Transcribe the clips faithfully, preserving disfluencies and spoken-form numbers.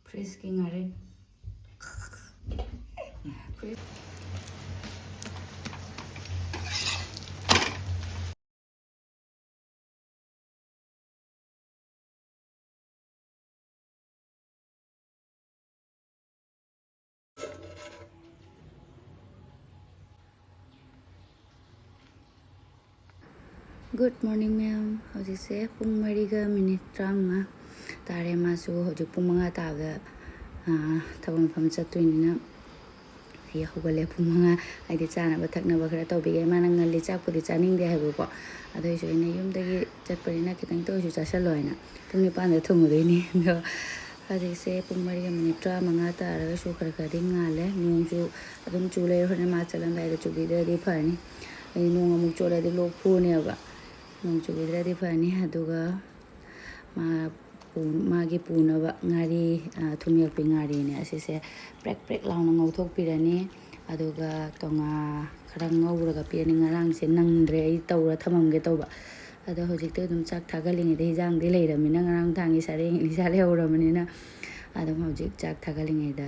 ꯐ꯭ꯔꯤꯖꯀꯤ ꯉꯥꯔꯤ꯫ Fridge. Good morning, ꯃꯌꯥꯝ꯫ ꯍꯧꯖꯤꯛꯁꯦ ꯄꯨꯡ ꯃꯔꯤꯒ ꯃꯤꯅꯤꯠ ꯇꯔꯥꯃꯉꯥ ꯇꯥꯔꯦ꯫ ꯃꯥꯁꯨ ꯍꯧꯖꯤꯛ ꯄꯨꯡ ꯃꯉꯥ ꯇꯥꯕꯗ, ꯑꯥ, ꯊꯕꯛ ꯃꯐꯝ ꯆꯠꯇꯣꯏꯅꯤꯅ ꯑꯩ ꯍꯧꯒꯠꯂꯦ ꯄꯨꯡ ꯃꯉꯥ꯫ ꯍꯥꯏꯗꯤ ꯆꯥꯅꯕ ꯊꯛꯅꯕ ꯈꯔ ꯇꯧꯕꯤꯒꯦ꯫ ꯃꯥꯅ ꯉꯜꯂꯤ, ꯆꯥꯛꯄꯨꯗꯤ ꯆꯥꯅꯤꯡꯗꯦ ꯍꯥꯏꯕꯀꯣ꯫ ꯑꯗꯨ ꯑꯣꯏꯁꯨ ꯑꯩꯅ ꯌꯨꯝꯗꯒꯤ ꯆꯠꯄꯅꯤꯅ ꯈꯤꯇꯪꯇ ꯑꯣꯏꯁꯨ ꯆꯥꯁꯜꯂꯣ ꯍꯥꯏꯅ ꯄꯨꯡ ꯅꯤꯄꯥꯟꯗ ꯊꯣꯡꯉꯨꯗꯣꯏꯅꯤ꯫ ꯑꯗꯣ ꯍꯧꯖꯤꯛꯁꯦ ꯄꯨꯡ ꯃꯔꯤꯒ ꯃꯤꯅꯤꯠ ꯇꯔꯥꯃꯉꯥ ꯇꯥꯔꯒꯁꯨ ꯈꯔ ꯈꯔꯗꯤ ꯉꯥꯜꯂꯦ꯫ ꯅꯣꯡꯁꯨ ꯑꯗꯨꯝ ꯆꯨ ꯂꯩꯔꯦ꯫ ꯍꯣꯔꯦꯟ ꯃꯥ ꯆꯠꯂꯝꯗꯥꯏꯗ ꯆꯨꯕꯤꯗ꯭ꯔꯗꯤ ꯐꯔꯅꯤ꯫ ꯑꯩ ꯅꯣꯡ ꯑꯃꯨꯛ ꯆꯣꯠꯂꯗꯤ ꯂꯣꯛ ꯈꯨꯅꯦꯕ꯫ ꯅꯣꯡ ꯆꯨꯕꯤꯗ꯭ꯔꯗꯤ ꯐꯔꯅꯤ꯫ ꯑꯗꯨꯒ ꯃꯥ ꯄꯨ-, ꯃꯥꯒꯤ ꯄꯨꯅꯕ ꯉꯥꯔꯤ, ꯑ, ꯊꯨꯝꯌꯥꯛꯄꯤ ꯉꯥꯔꯤꯅꯦ꯫ ꯑꯁꯤꯁꯦ ꯄ꯭ꯔꯦꯛ ꯄ꯭ꯔꯦꯛ ꯂꯥꯎꯅ ꯉꯧꯊꯣꯛꯄꯤꯔꯅꯤ꯫ ꯑꯗꯨꯒ ꯇꯣꯉꯥ ꯈꯔ ꯉꯧꯔꯒ ꯄꯤꯔꯅꯤ꯫ ꯉꯔꯥꯡꯁꯦ ꯅꯪꯗ꯭ꯔꯦ, ꯑꯩ ꯇꯧꯔ ꯊꯝꯃꯝꯒꯦ ꯇꯧꯕ꯫ ꯑꯗꯣ ꯍꯧꯖꯤꯛꯇꯤ ꯑꯗꯨꯝ ꯆꯥꯛ ꯊꯥꯒꯠꯂꯤꯉꯩꯗ ꯍꯤꯟꯖꯥꯡꯗꯤ ꯂꯩꯔꯃꯤꯅ, ꯉꯔꯥꯡ ꯊꯥꯡꯒꯤ ꯁꯥꯔꯦꯡ ꯏꯂꯤꯁꯥ ꯂꯩꯍꯧꯔꯕꯅꯤꯅ, ꯑꯗꯨꯝ ꯍꯧꯖꯤꯛ ꯆꯥꯛ ꯊꯥꯒꯠꯂꯤꯉꯩꯗ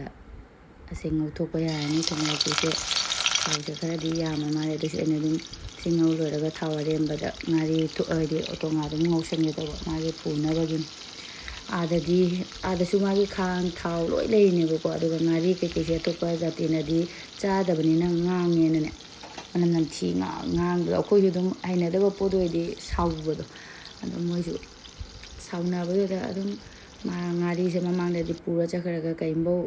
ꯑꯁꯤ ꯉꯧꯊꯣꯛꯄ ꯌꯥꯔꯅꯤ꯫ ꯊꯨꯝꯌꯥꯛꯄꯤꯁꯦ ꯊꯥꯎꯁꯦ ꯈꯔꯗꯤ ꯌꯥꯝꯕ ꯃꯥꯜꯂꯦ, ꯑꯗꯨꯁꯨ ꯑꯩꯅ ꯑꯗꯨꯝ ꯁꯤ ꯉꯧ ꯂꯣꯏꯔꯒ ꯊꯥꯎ ꯑꯔꯦꯝꯕꯗ ꯉꯥꯔꯤ ꯊꯣ-, ꯍꯥꯏꯗꯤ ꯇꯣꯉꯥꯟ ꯑꯗꯨꯝ ꯉꯧꯁꯟꯒꯦ ꯇꯧꯕ, ꯃꯥꯒꯤ ꯄꯨꯅꯕꯒꯤꯅꯤ꯫ ꯑꯥꯗꯗꯤ, ꯑꯥꯗꯁꯨ ꯃꯥꯒꯤ ꯈꯥꯡ ꯊꯥꯎ ꯂꯣꯏ ꯂꯩꯔꯤꯅꯦꯕꯀꯣ, ꯑꯗꯨꯒ ꯉꯥꯔꯤ ꯀꯩꯀꯩꯁꯦ ꯑꯇꯣꯞꯄ ꯖꯥꯇꯤꯅꯗꯤ ꯆꯥꯗꯕꯅꯤꯅ ꯉꯥꯡꯉꯦꯅꯅꯦ, ꯃꯅꯝ ꯅꯝꯊꯤ ꯉꯥꯡ-, ꯉꯥꯡꯕꯗꯣ ꯑꯩꯈꯣꯏꯁꯨ ꯑꯗꯨꯝ ꯍꯩꯅꯗꯕ ꯄꯣꯠ ꯑꯣꯏꯗꯤ ꯁꯥꯎꯕꯗꯣ, ꯑꯗꯣ ꯃꯣꯏꯁꯨ ꯁꯥꯎꯅꯕꯗꯨꯗ ꯑꯗꯨꯝ ꯃꯥ ꯉꯥꯔꯤꯁꯦ ꯃꯃꯥꯡꯗꯗꯤ ꯄꯨꯔ ꯆꯠꯈ꯭ꯔꯒ ꯀꯔꯤꯝꯐꯧ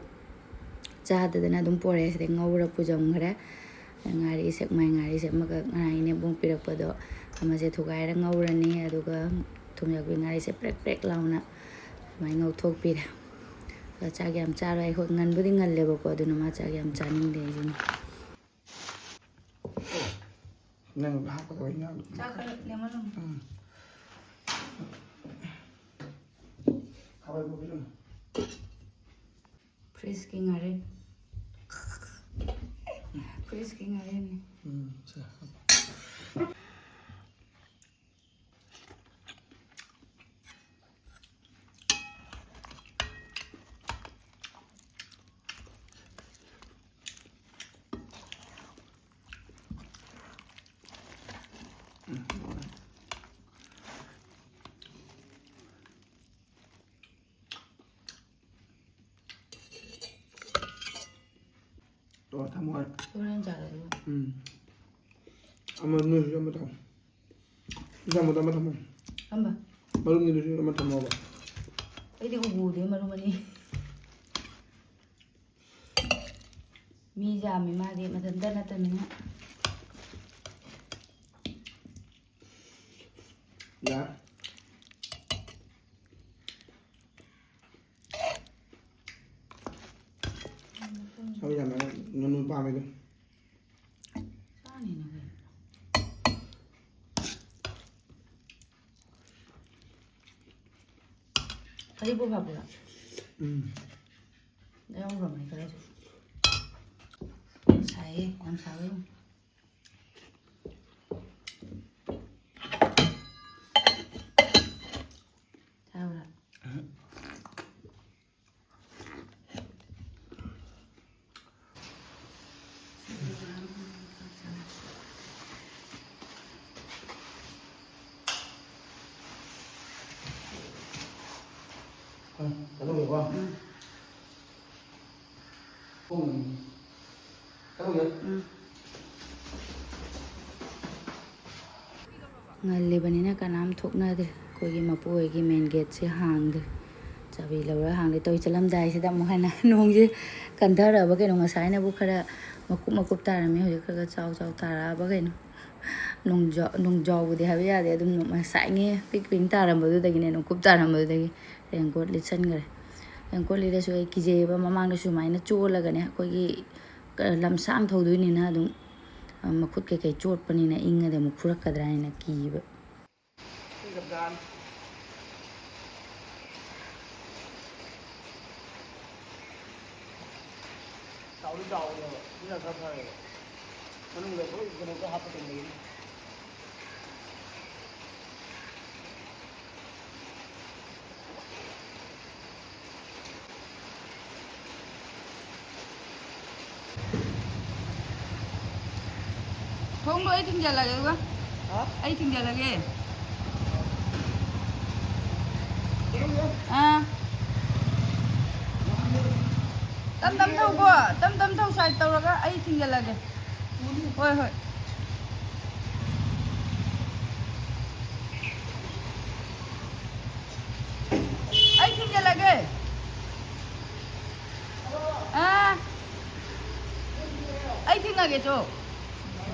ꯆꯥꯗꯗꯅ ꯑꯗꯨꯝ ꯄꯣꯔꯛꯑꯦ꯫ ꯁꯤꯗ ꯉꯧꯔ ꯄꯨꯖꯝꯈ꯭ꯔꯦ꯫ ꯉꯥꯔꯤ, ꯁꯦꯛꯃꯥꯏ ꯉꯥꯔꯤꯁꯦ ꯑꯃꯈꯛ ꯉꯔꯥꯡ ꯏꯅꯦꯝꯕꯣꯛ ꯄꯤꯔꯛꯄꯗꯣ, ꯑꯃꯁꯦ ꯊꯨꯒꯥꯏꯔ ꯉꯧꯔꯅꯤ꯫ ꯑꯗꯨꯒ ꯊꯨꯝꯌꯥꯛꯄꯤ ꯉꯥꯔꯤꯁꯦ ꯄ꯭ꯔꯦꯛ ꯄ꯭ꯔꯦꯛ ꯂꯥꯎꯅ ꯑꯗꯨꯃꯥꯏꯅ ꯉꯧꯊꯣꯛꯄꯤꯔꯦ꯫ ꯑꯗꯣ ꯆꯥꯛ ꯌꯥꯝ ꯆꯥꯔꯣꯏ꯫ ꯑꯩꯈꯣꯏ ꯉꯟꯕꯨꯗꯤ ꯉꯜꯂꯦꯕꯀꯣ, ꯑꯗꯨꯅ ꯃꯥ ꯆꯥꯛ ꯌꯥꯝ ꯆꯥꯅꯤꯡꯗꯦ ꯍꯥꯏꯁꯤꯅꯤ꯫ ꯅꯪ ꯍꯥꯞꯀꯗꯕ ꯏꯟꯖꯥꯡꯗꯣ꯫ ꯆꯥꯛ ꯈꯔ ꯂꯦꯝꯍꯜꯂꯝꯃꯣ꯫ ꯎꯝ꯫ ꯍꯋꯥꯏ ꯃꯨꯕꯤꯗꯨꯅ꯫ ꯐ꯭ꯔꯤꯖꯀꯤ ꯉꯥꯔꯤ꯫ ꯐ꯭ꯔꯤꯖꯀꯤ ꯉꯥꯔꯤꯅꯤ꯫ ꯎꯝ, ꯁꯦ꯫ ꯑꯣ, ꯊꯝꯃꯣ ꯍꯥꯏꯔꯣ꯫ ꯍꯣꯔꯦꯟ ꯆꯥꯔꯣ ꯑꯗꯨꯒ꯫ ꯎꯝ꯫ ꯑꯃ ꯅꯣꯏꯁꯨ ꯑꯃ ꯊꯝꯃꯣ꯫ ꯏꯟꯖꯥꯡ ꯃꯗ ꯑꯃ ꯊꯝꯃꯣ꯫ ꯀꯔꯝꯕ? ꯃꯔꯨꯝꯅꯤꯗꯨꯁꯨ ꯑꯃ ꯊꯝꯃꯣꯕ꯫ ꯑꯩꯗꯤ ꯎꯕꯨ ꯎꯗꯦ ꯃꯔꯨꯝ ꯑꯅꯤ꯫ ꯃꯤ ꯌꯥꯝꯃꯤ ꯃꯥꯗꯤ ꯃꯊꯟꯇ ꯅꯠꯇꯕꯅꯤꯅ꯫ ꯌꯥ꯫ ꯁꯧ ꯌꯥꯝꯃꯦ꯫ ꯅꯨꯅꯨ ꯄꯥꯝꯃꯦꯗꯣ꯫ ꯆꯥꯅꯤꯅ ꯀꯩꯅꯣ꯫ ꯍꯔꯤꯕꯣꯞ ꯍꯥꯞꯄꯤꯔꯣ? ꯎꯝ꯫ ꯌꯥꯎꯈ꯭ꯔꯕꯅꯦ ꯈꯔꯁꯨ꯫ ꯁꯥꯏꯌꯦ, ꯌꯥꯝ ꯁꯥꯕ ꯌꯦꯡꯉꯨ꯫ ꯁꯥꯕ꯭ꯔꯥ? ꯎꯝ꯫ ꯉꯜꯂꯤꯕꯅꯤꯅ ꯀꯅꯥꯝ ꯊꯣꯛꯅꯗꯦ꯫ ꯑꯩꯈꯣꯏꯒꯤ ꯃꯄꯨ ꯍꯣꯏꯒꯤ ꯃꯦꯟ ꯒꯦꯠꯁꯦ ꯍꯥꯡꯗꯦ꯫ ꯆꯥꯕꯤ ꯂꯧꯔ ꯍꯥꯡꯗꯦ ꯇꯧꯔꯤ꯫ ꯆꯠꯂꯝꯗꯥꯏꯁꯤꯗ ꯑꯃꯨꯛ ꯍꯟꯅ ꯅꯣꯡꯁꯦ ꯀꯟꯊꯔꯛꯑꯕ ꯀꯩꯅꯣ, ꯉꯁꯥꯏꯅꯕꯨ ꯈꯔ ꯃꯀꯨꯞ ꯃꯀꯨꯞ ꯇꯥꯔꯝꯃꯤ, ꯍꯧꯖꯤꯛ ꯈꯔ ꯈꯔ ꯆꯥꯎ ꯆꯥꯎ ꯇꯥꯔꯛꯑꯕ ꯀꯩꯅꯣ꯫ ꯅꯣꯡꯖꯥꯎ-, ꯅꯣꯡꯖꯥꯎꯕꯗꯤ ꯍꯥꯏꯕ ꯌꯥꯗꯦ, ꯑꯗꯨꯝ ꯉꯁꯥꯏꯉꯩ ꯄꯤꯛ ꯄꯤꯛ ꯇꯥꯔꯝꯕꯗꯨꯗꯒꯤꯅꯦ, ꯅꯣꯡꯀꯨꯞ ꯇꯥꯔꯝꯕꯗꯨꯗꯒꯤ ꯔꯦꯟꯀꯣꯠ ꯂꯤꯠꯁꯟꯈ꯭ꯔꯦ꯫ ꯔꯦꯟꯀꯣꯠ ꯂꯤꯠꯂꯁꯨ ꯑꯩ ꯀꯤꯖꯩꯌꯦꯕ, ꯃꯃꯥꯡꯗꯁꯨ ꯁꯨꯃꯥꯏꯅ ꯆꯣꯠꯂꯒꯅꯦ, ꯑꯩꯈꯣꯏꯒꯤ ꯂꯝꯁꯥꯡ ꯊꯧꯗꯣꯏꯅꯤꯅ ꯑꯗꯨꯝ ꯃꯈꯨꯠ ꯀꯩꯀꯩ ꯆꯣꯠꯄꯅꯤꯅ ꯏꯪꯉꯗꯤ ꯑꯃꯨꯛ ꯐꯨꯔꯛꯀꯗ꯭ꯔꯥ ꯍꯥꯏꯅ ꯀꯤꯕ꯫ ꯆꯥꯎꯗꯤ ꯆꯥꯎꯕꯅꯦꯕ, ꯑꯗꯨꯅ ꯈꯔ ꯐꯔꯦꯕ꯫ ꯃꯅꯨꯡꯗ ꯂꯣꯏ ꯀꯩꯅꯣ ꯇꯧ ꯍꯥꯞꯄ ꯊꯝꯕꯒꯤꯅꯤ꯫ ꯊꯣꯡꯗꯣ ꯑꯩ ꯊꯤꯡꯖꯤꯜꯂꯒꯦ ꯑꯗꯨꯒ꯫ ꯍꯥ? ꯑꯩ ꯊꯤꯡꯖꯤꯜꯂꯒꯦ꯫ ꯑꯥ꯫ ꯇꯝ ꯇꯝ ꯊꯧꯀꯣ, ꯇꯝ ꯇꯝ ꯊꯧ, ꯁꯥꯏꯠ ꯇꯧꯔꯒ ꯑꯩ ꯊꯤꯡꯖꯤꯜꯂꯒꯦ꯫ ꯍꯣꯏ, ꯍꯣꯏ꯫ ꯑꯩ ꯊꯤꯡꯖꯤꯜꯂꯒꯦ꯫ ꯑꯥ, ꯑꯩ ꯊꯤꯡꯉꯒꯦ ꯆꯣ꯫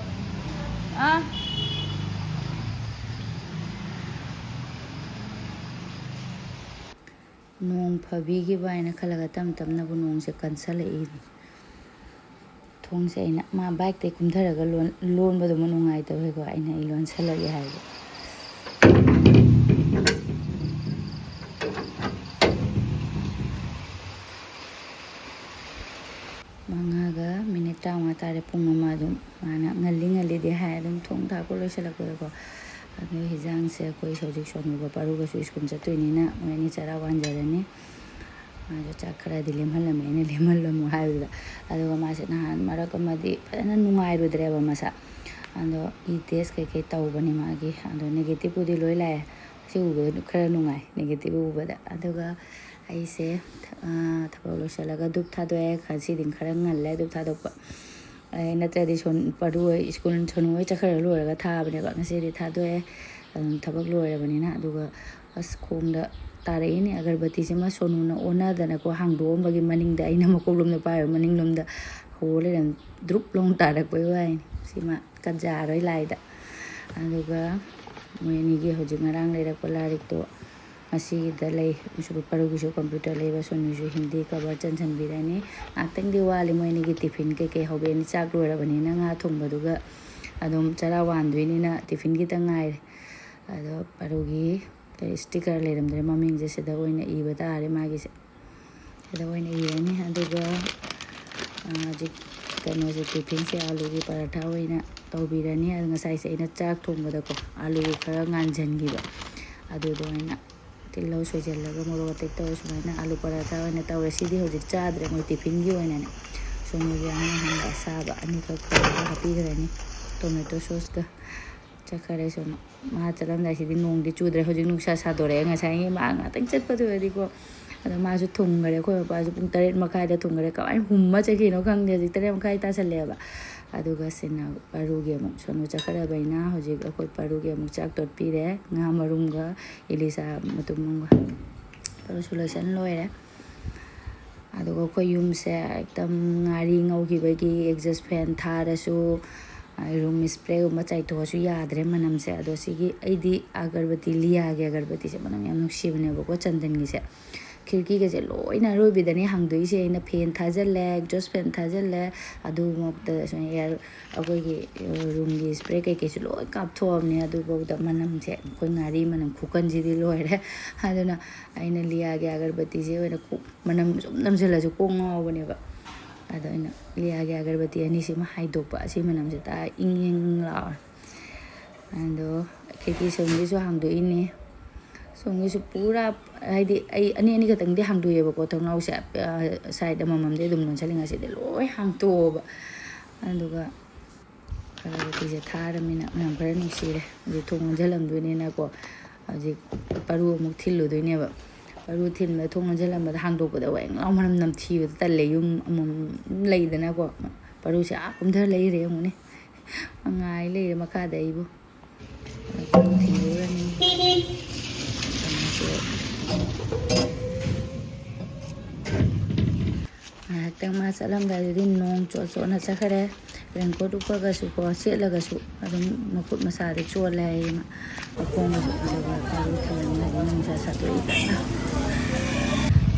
ꯑꯥ꯫ ꯅꯣꯡ ꯐꯕꯤꯈꯤꯕ ꯍꯥꯏꯅ ꯈꯜꯂꯒ ꯇꯞ ꯇꯞꯅꯕꯨ ꯅꯣꯡꯁꯦ ꯀꯟꯁꯜꯂꯛꯏꯅꯦ꯫ ꯊꯣꯡꯁꯦ ꯑꯩꯅ, ꯃꯥ ꯕꯥꯏꯛꯇꯩ ꯀꯨꯝꯊꯔꯒ ꯂꯣꯟ-, ꯂꯣꯟꯕꯗꯨꯃ ꯅꯨꯡꯉꯥꯏꯇꯕꯒꯤꯀꯣ, ꯑꯩꯅ ꯑꯩ ꯂꯣꯟꯁꯜꯂꯒꯦ ꯍꯥꯏꯕ꯫ ꯃꯉꯥꯒ ꯃꯤꯅꯤꯠ ꯇꯔꯥꯃꯉꯥ ꯇꯥꯔꯦ, ꯄꯨꯡ ꯑꯃ ꯑꯗꯨꯝ꯫ ꯃꯥꯅ ꯉꯜꯂꯤ ꯉꯜꯂꯤꯗꯤ ꯍꯥꯏ, ꯑꯗꯨꯝ ꯊꯣꯡ ꯊꯥꯛꯄ ꯂꯣꯏꯁꯤꯜꯂꯛꯄꯗꯀꯣ꯫ ꯑꯗꯨ ꯍꯤꯟꯖꯥꯡꯁꯦ ꯑꯩꯈꯣꯏ ꯍꯧꯖꯤꯛ ꯁꯣꯅꯨꯒ ꯄꯥꯔꯨꯒꯁꯨ ꯁ꯭ꯀꯨꯜ ꯆꯠꯇꯣꯏꯅꯤꯅ ꯃꯣꯏ ꯑꯅꯤ ꯆꯔꯥ ꯋꯥꯟꯖꯔꯅꯤ꯫ ꯃꯥꯁꯨ ꯆꯥꯛ ꯈꯔꯗꯤ ꯂꯦꯝꯍꯜꯂꯝꯃꯦ, ꯑꯩꯅ ꯂꯦꯝꯍꯜꯂꯝꯃꯨ ꯍꯥꯏꯕꯗꯨꯗ꯫ ꯑꯗꯨꯒ ꯃꯥꯁꯦ ꯅꯍꯥꯟ ꯃꯔꯛ ꯑꯃꯗꯤ ꯐꯖꯅ ꯅꯨꯡꯉꯥꯏꯔꯨꯗ꯭ꯔꯦꯕ ꯃꯁꯥ꯫ ꯑꯗꯣ ꯏ ꯇꯦꯁ ꯀꯩꯀꯩ ꯇꯧꯕꯅꯤ ꯃꯥꯒꯤ, ꯑꯗꯣ ꯅꯦꯒꯦꯇꯤꯞꯄꯨꯗꯤ ꯂꯣꯏ ꯂꯥꯛꯑꯦ꯫ ꯁꯤ ꯎꯕꯗ ꯈꯔ ꯅꯨꯡꯉꯥꯏ, ꯅꯦꯒꯦꯇꯤꯞ ꯎꯕꯗ꯫ ꯑꯗꯨꯒ ꯑꯩꯁꯦ, ꯑꯥ, ꯊꯕꯛ ꯂꯣꯏꯁꯤꯜꯂꯒ ꯙꯨꯞ ꯊꯥꯗꯣꯛꯑꯦ꯫ ꯉꯁꯤꯗꯤ ꯈꯔ ꯉꯜꯂꯦ ꯙꯨꯞ ꯊꯥꯗꯣꯛꯄ꯫ ꯑꯩ ꯅꯠꯇ꯭ꯔꯗꯤ ꯁꯣꯟ-, ꯄꯥꯔꯨ ꯍꯣꯏ ꯁ꯭ꯀꯨꯜ, ꯁꯣꯅꯨ ꯍꯣꯏ ꯆꯠꯈ꯭ꯔ ꯂꯣꯏꯔꯒ ꯊꯥꯕꯅꯦꯕ꯫ ꯉꯁꯤꯗꯤ ꯊꯥꯗꯣꯛꯑꯦ, ꯑꯗꯨꯝ ꯊꯕꯛ ꯂꯣꯏꯔꯕꯅꯤꯅ꯫ ꯑꯗꯨꯒ ꯑꯁ, ꯈꯣꯡꯗ ꯇꯥꯔꯛꯏꯅꯦ ꯑꯒꯔꯕꯇꯤꯁꯤꯃ꯫ ꯁꯣꯅꯨꯅ ꯑꯣꯟꯅꯗꯅꯀꯣ ꯍꯥꯡꯗꯣꯛꯑꯝꯕꯒꯤ ꯃꯅꯤꯡꯗ ꯑꯩꯅ ꯃꯀꯣꯛꯂꯣꯝꯗ ꯄꯥꯏꯔꯨꯔ ꯃꯅꯤꯡꯂꯣꯝꯗ ꯍꯣ ꯂꯩꯔꯝ-, ꯗ꯭ꯔꯨꯞ ꯂꯣꯡ ꯇꯥꯔꯛꯄꯩ ꯋꯥꯅꯤ꯫ ꯁꯤꯃ ꯀꯟꯖꯥꯔꯣꯏ ꯂꯥꯏꯗ꯫ ꯑꯗꯨꯒ ꯃꯣꯏ ꯑꯅꯤꯒꯤ ꯍꯧꯖꯤꯛ ꯉꯔꯥꯡ ꯂꯩꯔꯛꯄ ꯂꯥꯏꯔꯤꯛꯇꯣ ꯉꯁꯤꯒꯤꯗ ꯂꯩ꯫ ꯁꯨꯔꯨ ꯄꯥꯔꯨꯒꯤꯁꯨ ꯀꯝꯄ꯭ꯌꯨꯇꯔ ꯂꯩꯕ, ꯁꯣꯅꯨꯁꯨ ꯍꯤꯟꯗꯤ ꯀꯕꯔ ꯆꯟꯁꯤꯟꯕꯤꯔꯅꯤ꯫ ꯉꯥꯛꯇꯪꯗꯤ ꯋꯥꯠꯂꯤ, ꯃꯣꯏ ꯑꯅꯤꯒꯤ ꯇꯤꯐꯤꯟ ꯀꯩꯀꯩ ꯍꯧꯕꯤꯔꯅꯤ꯫ ꯆꯥꯛ ꯂꯣꯏꯔꯕꯅꯤꯅ ꯉꯥ ꯊꯣꯡꯕꯗꯨꯒ ꯑꯗꯨꯝ ꯆꯔꯥ ꯋꯥꯟꯗꯣꯏꯅꯤꯅ ꯇꯤꯐꯤꯟ ꯈꯤꯇꯪ ꯉꯥꯏꯔꯦ꯫ ꯑꯗꯣ ꯄꯥꯔꯨꯒꯤ ꯀꯩ ꯁ꯭ꯇꯤꯀꯔ ꯂꯩꯔꯝꯗ꯭ꯔꯦ, ꯃꯃꯤꯡꯁꯦ ꯁꯤꯗ ꯑꯣꯏꯅ ꯏꯕ ꯇꯥꯔꯦ ꯃꯥꯒꯤꯁꯦ꯫ ꯁꯤꯗ ꯑꯣꯏꯅ ꯏꯔꯅꯤ꯫ ꯑꯗꯨꯒ, ꯑ, ꯍꯧꯖꯤꯛ ꯀꯩꯅꯣꯁꯦ, ꯇꯤꯐꯤꯟꯁꯦ ꯑꯥꯂꯨꯒꯤ ꯄꯔꯥꯊꯥ ꯑꯣꯏꯅ ꯇꯧꯕꯤꯔꯅꯤ꯫ ꯑꯗꯨ ꯉꯁꯥꯏꯁꯦ ꯑꯩꯅ ꯆꯥꯛ ꯊꯣꯡꯕꯗꯀꯣ ꯑꯥꯂꯨ ꯈꯔ ꯉꯥꯟꯁꯤꯟꯈꯤꯕ, ꯑꯗꯨꯗꯣ ꯑꯣꯏꯅ ꯇꯤꯜꯍꯧ ꯁꯣꯏꯖꯜꯂꯒ ꯃꯣꯔꯣꯛ ꯑꯇꯦꯛ ꯇꯧꯔ ꯁꯨꯃꯥꯏꯅ ꯑꯥꯂꯨ ꯄꯔꯥꯊꯥ ꯑꯣꯏꯅ ꯇꯧꯔꯦ꯫ ꯁꯤꯗꯤ ꯍꯧꯖꯤꯛ ꯆꯥꯗ꯭ꯔꯦ, ꯃꯣꯏ ꯇꯤꯐꯤꯟꯒꯤ ꯑꯣꯏꯅꯅꯦ꯫ ꯁꯣꯝꯒꯤ ꯑꯉꯥꯡ ꯑꯍꯟꯗ ꯑꯁꯥꯕ ꯑꯅꯤꯈꯛ ꯇꯧꯔꯒ ꯍꯥꯞꯄꯤꯈ꯭ꯔꯅꯤ, ꯇꯣꯃꯦꯇꯣ ꯁꯣꯁꯀ꯫ ꯆꯠꯈꯔꯦ ꯁꯣꯝ꯫ ꯃꯥ ꯆꯠꯂꯝꯗꯥꯏꯁꯤꯗꯤ ꯅꯣꯡꯗꯤ ꯆꯨꯗ꯭ꯔꯦ, ꯍꯧꯖꯤꯛ ꯅꯨꯡꯁꯥ ꯁꯥꯗꯣꯔꯛꯑꯦ꯫ ꯉꯁꯥꯏꯒꯤ ꯃꯥ ꯉꯥꯛꯇꯪ ꯆꯠꯄꯗꯨ ꯑꯣꯏꯔꯗꯤꯀꯣ, ꯑꯗꯣ ꯃꯥꯁꯨ ꯊꯨꯡꯈꯔꯦ, ꯑꯩꯈꯣꯏ ꯃꯄꯥꯁꯨ ꯄꯨꯡ ꯇꯔꯦꯠ ꯃꯈꯥꯏꯗ ꯊꯨꯡꯈꯔꯦ꯫ ꯀꯃꯥꯏꯅ ꯍꯨꯝꯃ ꯆꯠꯈꯤꯅꯣ ꯈꯪꯗꯦ, ꯍꯧꯖꯤꯛ ꯇꯔꯦꯠ ꯃꯈꯥꯏ ꯇꯥꯁꯜꯂꯛꯑꯦꯕ꯫ ꯑꯗꯨꯒ ꯁꯤꯅ ꯄꯔꯨꯒꯤ ꯑꯃꯨꯛ, ꯁꯣꯅꯨ ꯆꯠꯈ꯭ꯔꯕꯅꯤꯅ ꯍꯧꯖꯤꯛ ꯑꯩꯈꯣꯏ ꯄꯔꯨꯒꯤ ꯑꯃꯨꯛ ꯆꯥꯛ ꯇꯣꯠꯄꯤꯔꯦ, ꯉꯥ ꯃꯔꯨꯝꯒ ꯏꯂꯤꯁꯥ ꯃꯇꯨꯝ ꯑꯃꯒ꯫ ꯄꯔꯨꯁꯨ ꯂꯣꯏꯁꯟ ꯂꯣꯏꯔꯦ꯫ ꯑꯗꯨꯒ ꯑꯩꯈꯣꯏ ꯌꯨꯝꯁꯦ ꯑꯦꯛꯗꯝ ꯉꯥꯔꯤ ꯉꯧꯈꯤꯕꯒꯤ ꯑꯦꯛꯖꯁ ꯐꯦꯟ ꯊꯥꯔꯁꯨ, ꯔꯨꯝ ꯏꯁꯄ꯭ꯔꯦꯒꯨꯝꯕ ꯆꯥꯏꯊꯣꯛꯑꯁꯨ ꯌꯥꯗ꯭ꯔꯦ ꯃꯅꯝꯁꯦ꯫ ꯑꯗꯣ ꯁꯤꯒꯤ ꯑꯩꯗꯤ ꯑꯒꯔꯕꯇꯤ, ꯂꯤꯌꯥꯒꯤ ꯑꯒꯔꯕꯇꯤꯁꯦ ꯃꯅꯝ ꯌꯥꯝ ꯅꯨꯡꯁꯤꯕꯅꯦꯕꯀꯣ, ꯆꯟꯗꯟꯒꯤꯁꯦ꯫ ꯈꯤꯔꯀꯤꯒꯁꯦ ꯂꯣꯏꯅ ꯑꯔꯣꯏꯕꯤꯗꯅꯦ ꯍꯥꯡꯗꯣꯛꯏꯁꯦ ꯑꯩꯅ꯫ ꯐꯦꯟ ꯊꯥꯖꯤꯜꯂꯦ, ꯑꯦꯛꯖꯣꯁ ꯐꯦꯟ ꯊꯥꯖꯤꯜꯂꯦ, ꯑꯗꯨꯃꯛꯇ ꯁꯨꯃꯥꯏꯅ ꯑꯦꯌꯔ, ꯑꯩꯈꯣꯏꯒꯤ, ꯑ, ꯔꯨꯝꯒꯤ ꯏꯁꯄ꯭ꯔꯦ ꯀꯩꯀꯩꯁꯨ ꯂꯣꯏ ꯀꯥꯞꯊꯣꯛꯑꯕꯅꯦ꯫ ꯑꯗꯨꯐꯥꯎꯗ ꯃꯅꯝꯁꯦ, ꯑꯩꯈꯣꯏ ꯉꯥꯔꯤ ꯃꯅꯝ ꯈꯨꯀꯟꯁꯤꯗꯤ ꯂꯣꯏꯔꯦ꯫ ꯑꯗꯨꯅ ꯑꯩꯅ ꯂꯤꯌꯥꯒꯤ ꯑꯒꯔꯕꯇꯤꯁꯦ ꯑꯣꯏꯅ ꯀꯣꯛ, ꯃꯅꯝ ꯁꯨꯝ ꯅꯝꯁꯤꯜꯂꯁꯨ ꯀꯣꯛ ꯉꯥꯎꯕꯅꯦꯕ꯫ ꯑꯗꯣ ꯑꯩꯅ ꯂꯤꯌꯥꯒꯤ ꯑꯒꯔꯕꯇꯤ ꯑꯅꯤꯁꯤꯃ ꯍꯥꯏꯗꯣꯛꯄ, ꯑꯁꯤ ꯃꯅꯝꯁꯦ ꯇꯥ ꯏꯪ ꯏꯪ ꯂꯥꯎꯔꯦ꯫ ꯑꯗꯣ ꯈꯤꯔꯀꯤ ꯁꯣꯝꯒꯤꯁꯨ ꯍꯥꯡꯗꯣꯛꯏꯅꯦ꯫ ꯁꯣꯝꯒꯤꯁꯨ ꯄꯨꯔꯥ, ꯍꯥꯏꯗꯤ ꯑꯩ ꯑꯅꯤ ꯑꯅꯤ ꯈꯛꯇꯪꯗꯤ ꯍꯥꯡꯗꯣꯛꯑꯦꯕꯀꯣ, ꯊꯣꯡꯅꯥꯎꯁꯦ, ꯑ, ꯁꯥꯏꯠ ꯑꯃꯃꯝꯗꯤ ꯑꯗꯨꯝ ꯂꯣꯟꯁꯤꯜꯂꯤ꯫ ꯉꯁꯤꯗꯤ ꯂꯣꯏ ꯍꯥꯡꯇꯣꯛꯑꯕ꯫ ꯑꯗꯨꯒ ꯑꯒꯔꯕꯇꯤꯁꯦ ꯊꯥꯔꯃꯤꯅ ꯃꯅꯝ ꯈꯔ ꯅꯨꯡꯁꯤꯔꯦ꯫ ꯍꯧꯖꯤꯛ ꯊꯣꯡ ꯂꯣꯟꯁꯤꯜꯂꯝꯗꯣꯏꯅꯤꯅꯀꯣ, ꯍꯧꯖꯤꯛ ꯄꯔꯨ ꯑꯃꯨꯛ ꯊꯤꯜꯂꯨꯗꯣꯏꯅꯦꯕ꯫ ꯄꯔꯨ ꯊꯤꯟꯕꯗ, ꯊꯣꯡ ꯂꯣꯟꯁꯤꯜꯂꯝꯕꯗ ꯍꯥꯡꯗꯣꯛꯄꯗ ꯋꯦꯡ ꯂꯥꯎ ꯃꯅꯝ ꯅꯝꯊꯤꯕꯗꯣ ꯇꯜꯂꯦ꯫ ꯌꯨꯝ ꯑꯃꯃꯝ ꯂꯩꯗꯅꯀꯣ, ꯄꯔꯨꯁꯦ ꯑꯥ ꯀꯨꯝꯊꯔ ꯂꯩꯈ꯭ꯔꯦ ꯌꯦꯡꯉꯨꯅꯦ꯫ ꯉꯥꯏ ꯂꯩꯔꯦ ꯃꯈꯥꯗ ꯑꯩꯕꯨ꯫ ꯃꯈꯣꯡ ꯊꯤꯜꯂꯨꯔꯅꯤ꯫ ꯉꯥꯏꯍꯥꯛꯇꯪ ꯃꯥ ꯆꯠꯂꯝꯗꯥꯏꯗꯨꯗꯤ ꯅꯣꯡ ꯆꯣꯠ ꯆꯣꯠꯅ ꯆꯠꯈ꯭ꯔꯦ꯫ ꯔꯦꯟꯀꯣꯠ ꯎꯞꯄꯒꯁꯨꯀꯣ, ꯁꯦꯠꯂꯒꯁꯨ ꯑꯗꯨꯝ ꯃꯈꯨꯠ ꯃꯁꯥꯗ ꯆꯣꯠꯂꯦ ꯍꯥꯏꯌꯦ ꯃꯥ꯫ ꯃꯈꯣꯡꯗꯁꯨ꯫ ꯑꯗꯨꯒ ꯄꯔꯨ ꯊꯤꯜꯂꯝꯗꯥꯏꯗꯤ ꯅꯨꯡꯁꯥ ꯁꯥꯗꯣꯛꯏ ꯀꯟꯅ꯫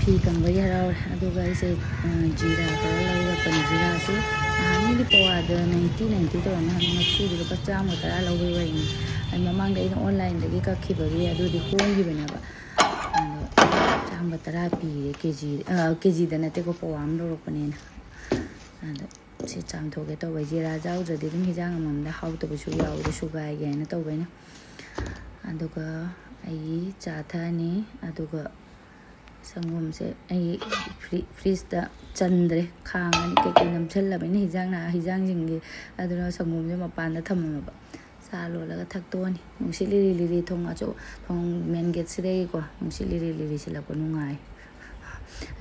ꯐꯤ ꯀꯪꯕꯒꯤ ꯍꯔꯥꯎꯔꯦ꯫ ꯑꯗꯨꯒ ꯑꯩꯁꯦ, ꯑ, ꯖꯤꯔꯥ ꯈꯔ ꯂꯩꯔꯛꯄꯅꯤ꯫ ꯖꯤꯔꯥꯁꯤ ꯅꯍꯥꯟꯒꯩꯗꯤ ꯄꯋꯥꯗ ꯅꯥꯏꯟꯇꯤ, ꯅꯥꯏꯟꯇꯤ ꯇꯧꯔꯝꯃꯦ꯫ ꯉꯁꯤꯗꯤ ꯂꯨꯄꯥ ꯆꯥꯝꯃ ꯇꯔꯥ ꯂꯧꯕꯒꯤ ꯋꯥꯔꯤꯅꯤ꯫ ꯑꯩ ꯃꯃꯥꯡꯗ ꯑꯩꯅ ꯑꯣꯟꯂꯥꯏꯟꯗꯒꯤ ꯀꯛꯈꯤꯕꯒꯤ ꯑꯗꯨꯗꯤ ꯍꯣꯡꯈꯤꯕꯅꯦꯕ꯫ ꯑꯗꯣ ꯆꯥꯝꯃ ꯇꯔꯥ ꯄꯤꯔꯦ ꯀꯦ ꯖꯤ, ꯑ, ꯀꯦ ꯖꯤꯗ ꯅꯠꯇꯦꯀꯣ, ꯄꯋꯥ ꯑꯃ ꯂꯧꯔꯛꯄꯅꯦꯅ꯫ ꯑꯗꯣ ꯁꯤ ꯆꯥꯝꯊꯣꯛꯀꯦ ꯇꯧꯕ꯫ ꯖꯤꯔꯥ ꯌꯥꯎꯗ꯭ꯔꯗꯤ ꯑꯗꯨꯝ ꯍꯤꯟꯖꯥꯡ ꯑꯃꯃꯝꯗ ꯍꯥꯎꯇꯕꯁꯨ ꯌꯥꯎꯕꯗꯣ ꯁꯨꯒꯥꯏꯒꯦ ꯍꯥꯏꯅ ꯇꯧꯕ ꯑꯩꯅ꯫ ꯑꯗꯨꯒ ꯑꯩ ꯆꯥ ꯊꯛꯑꯅꯤ꯫ ꯑꯗꯨꯒ ꯁꯪꯒꯣꯝꯁꯦ ꯑꯩ ꯐ꯭ꯔꯤ-, ꯐ꯭ꯔꯤꯖꯇ ꯆꯟꯗ꯭ꯔꯦ꯫ ꯈꯥꯡ ꯑꯅꯤ ꯀꯩꯀꯩ ꯅꯝꯁꯤꯜꯂꯕꯅꯤꯅ ꯍꯤꯟꯖꯥꯡ ꯅꯥ-, ꯍꯤꯟꯖꯥꯡꯁꯤꯡꯒꯤ, ꯑꯗꯨꯅ ꯁꯪꯒꯣꯝꯁꯦ ꯃꯄꯥꯟꯗ ꯊꯝꯃꯝꯃꯕ꯫ ꯆꯥ ꯂꯣꯜꯂꯒ ꯊꯛꯇꯣꯛꯑꯅꯤ꯫ ꯅꯨꯡꯁꯤꯠ ꯂꯤꯔꯤ ꯂꯤꯔꯤ ꯊꯣꯡ ꯑꯆꯧ-, ꯊꯣꯡ ꯃꯦꯟ ꯒꯦꯠꯁꯤꯗꯒꯤꯀꯣ ꯅꯨꯡꯁꯤꯠ ꯂꯤꯔꯤ ꯂꯤꯔꯤ ꯁꯤꯜꯂꯛꯄ ꯅꯨꯡꯉꯥꯏ꯫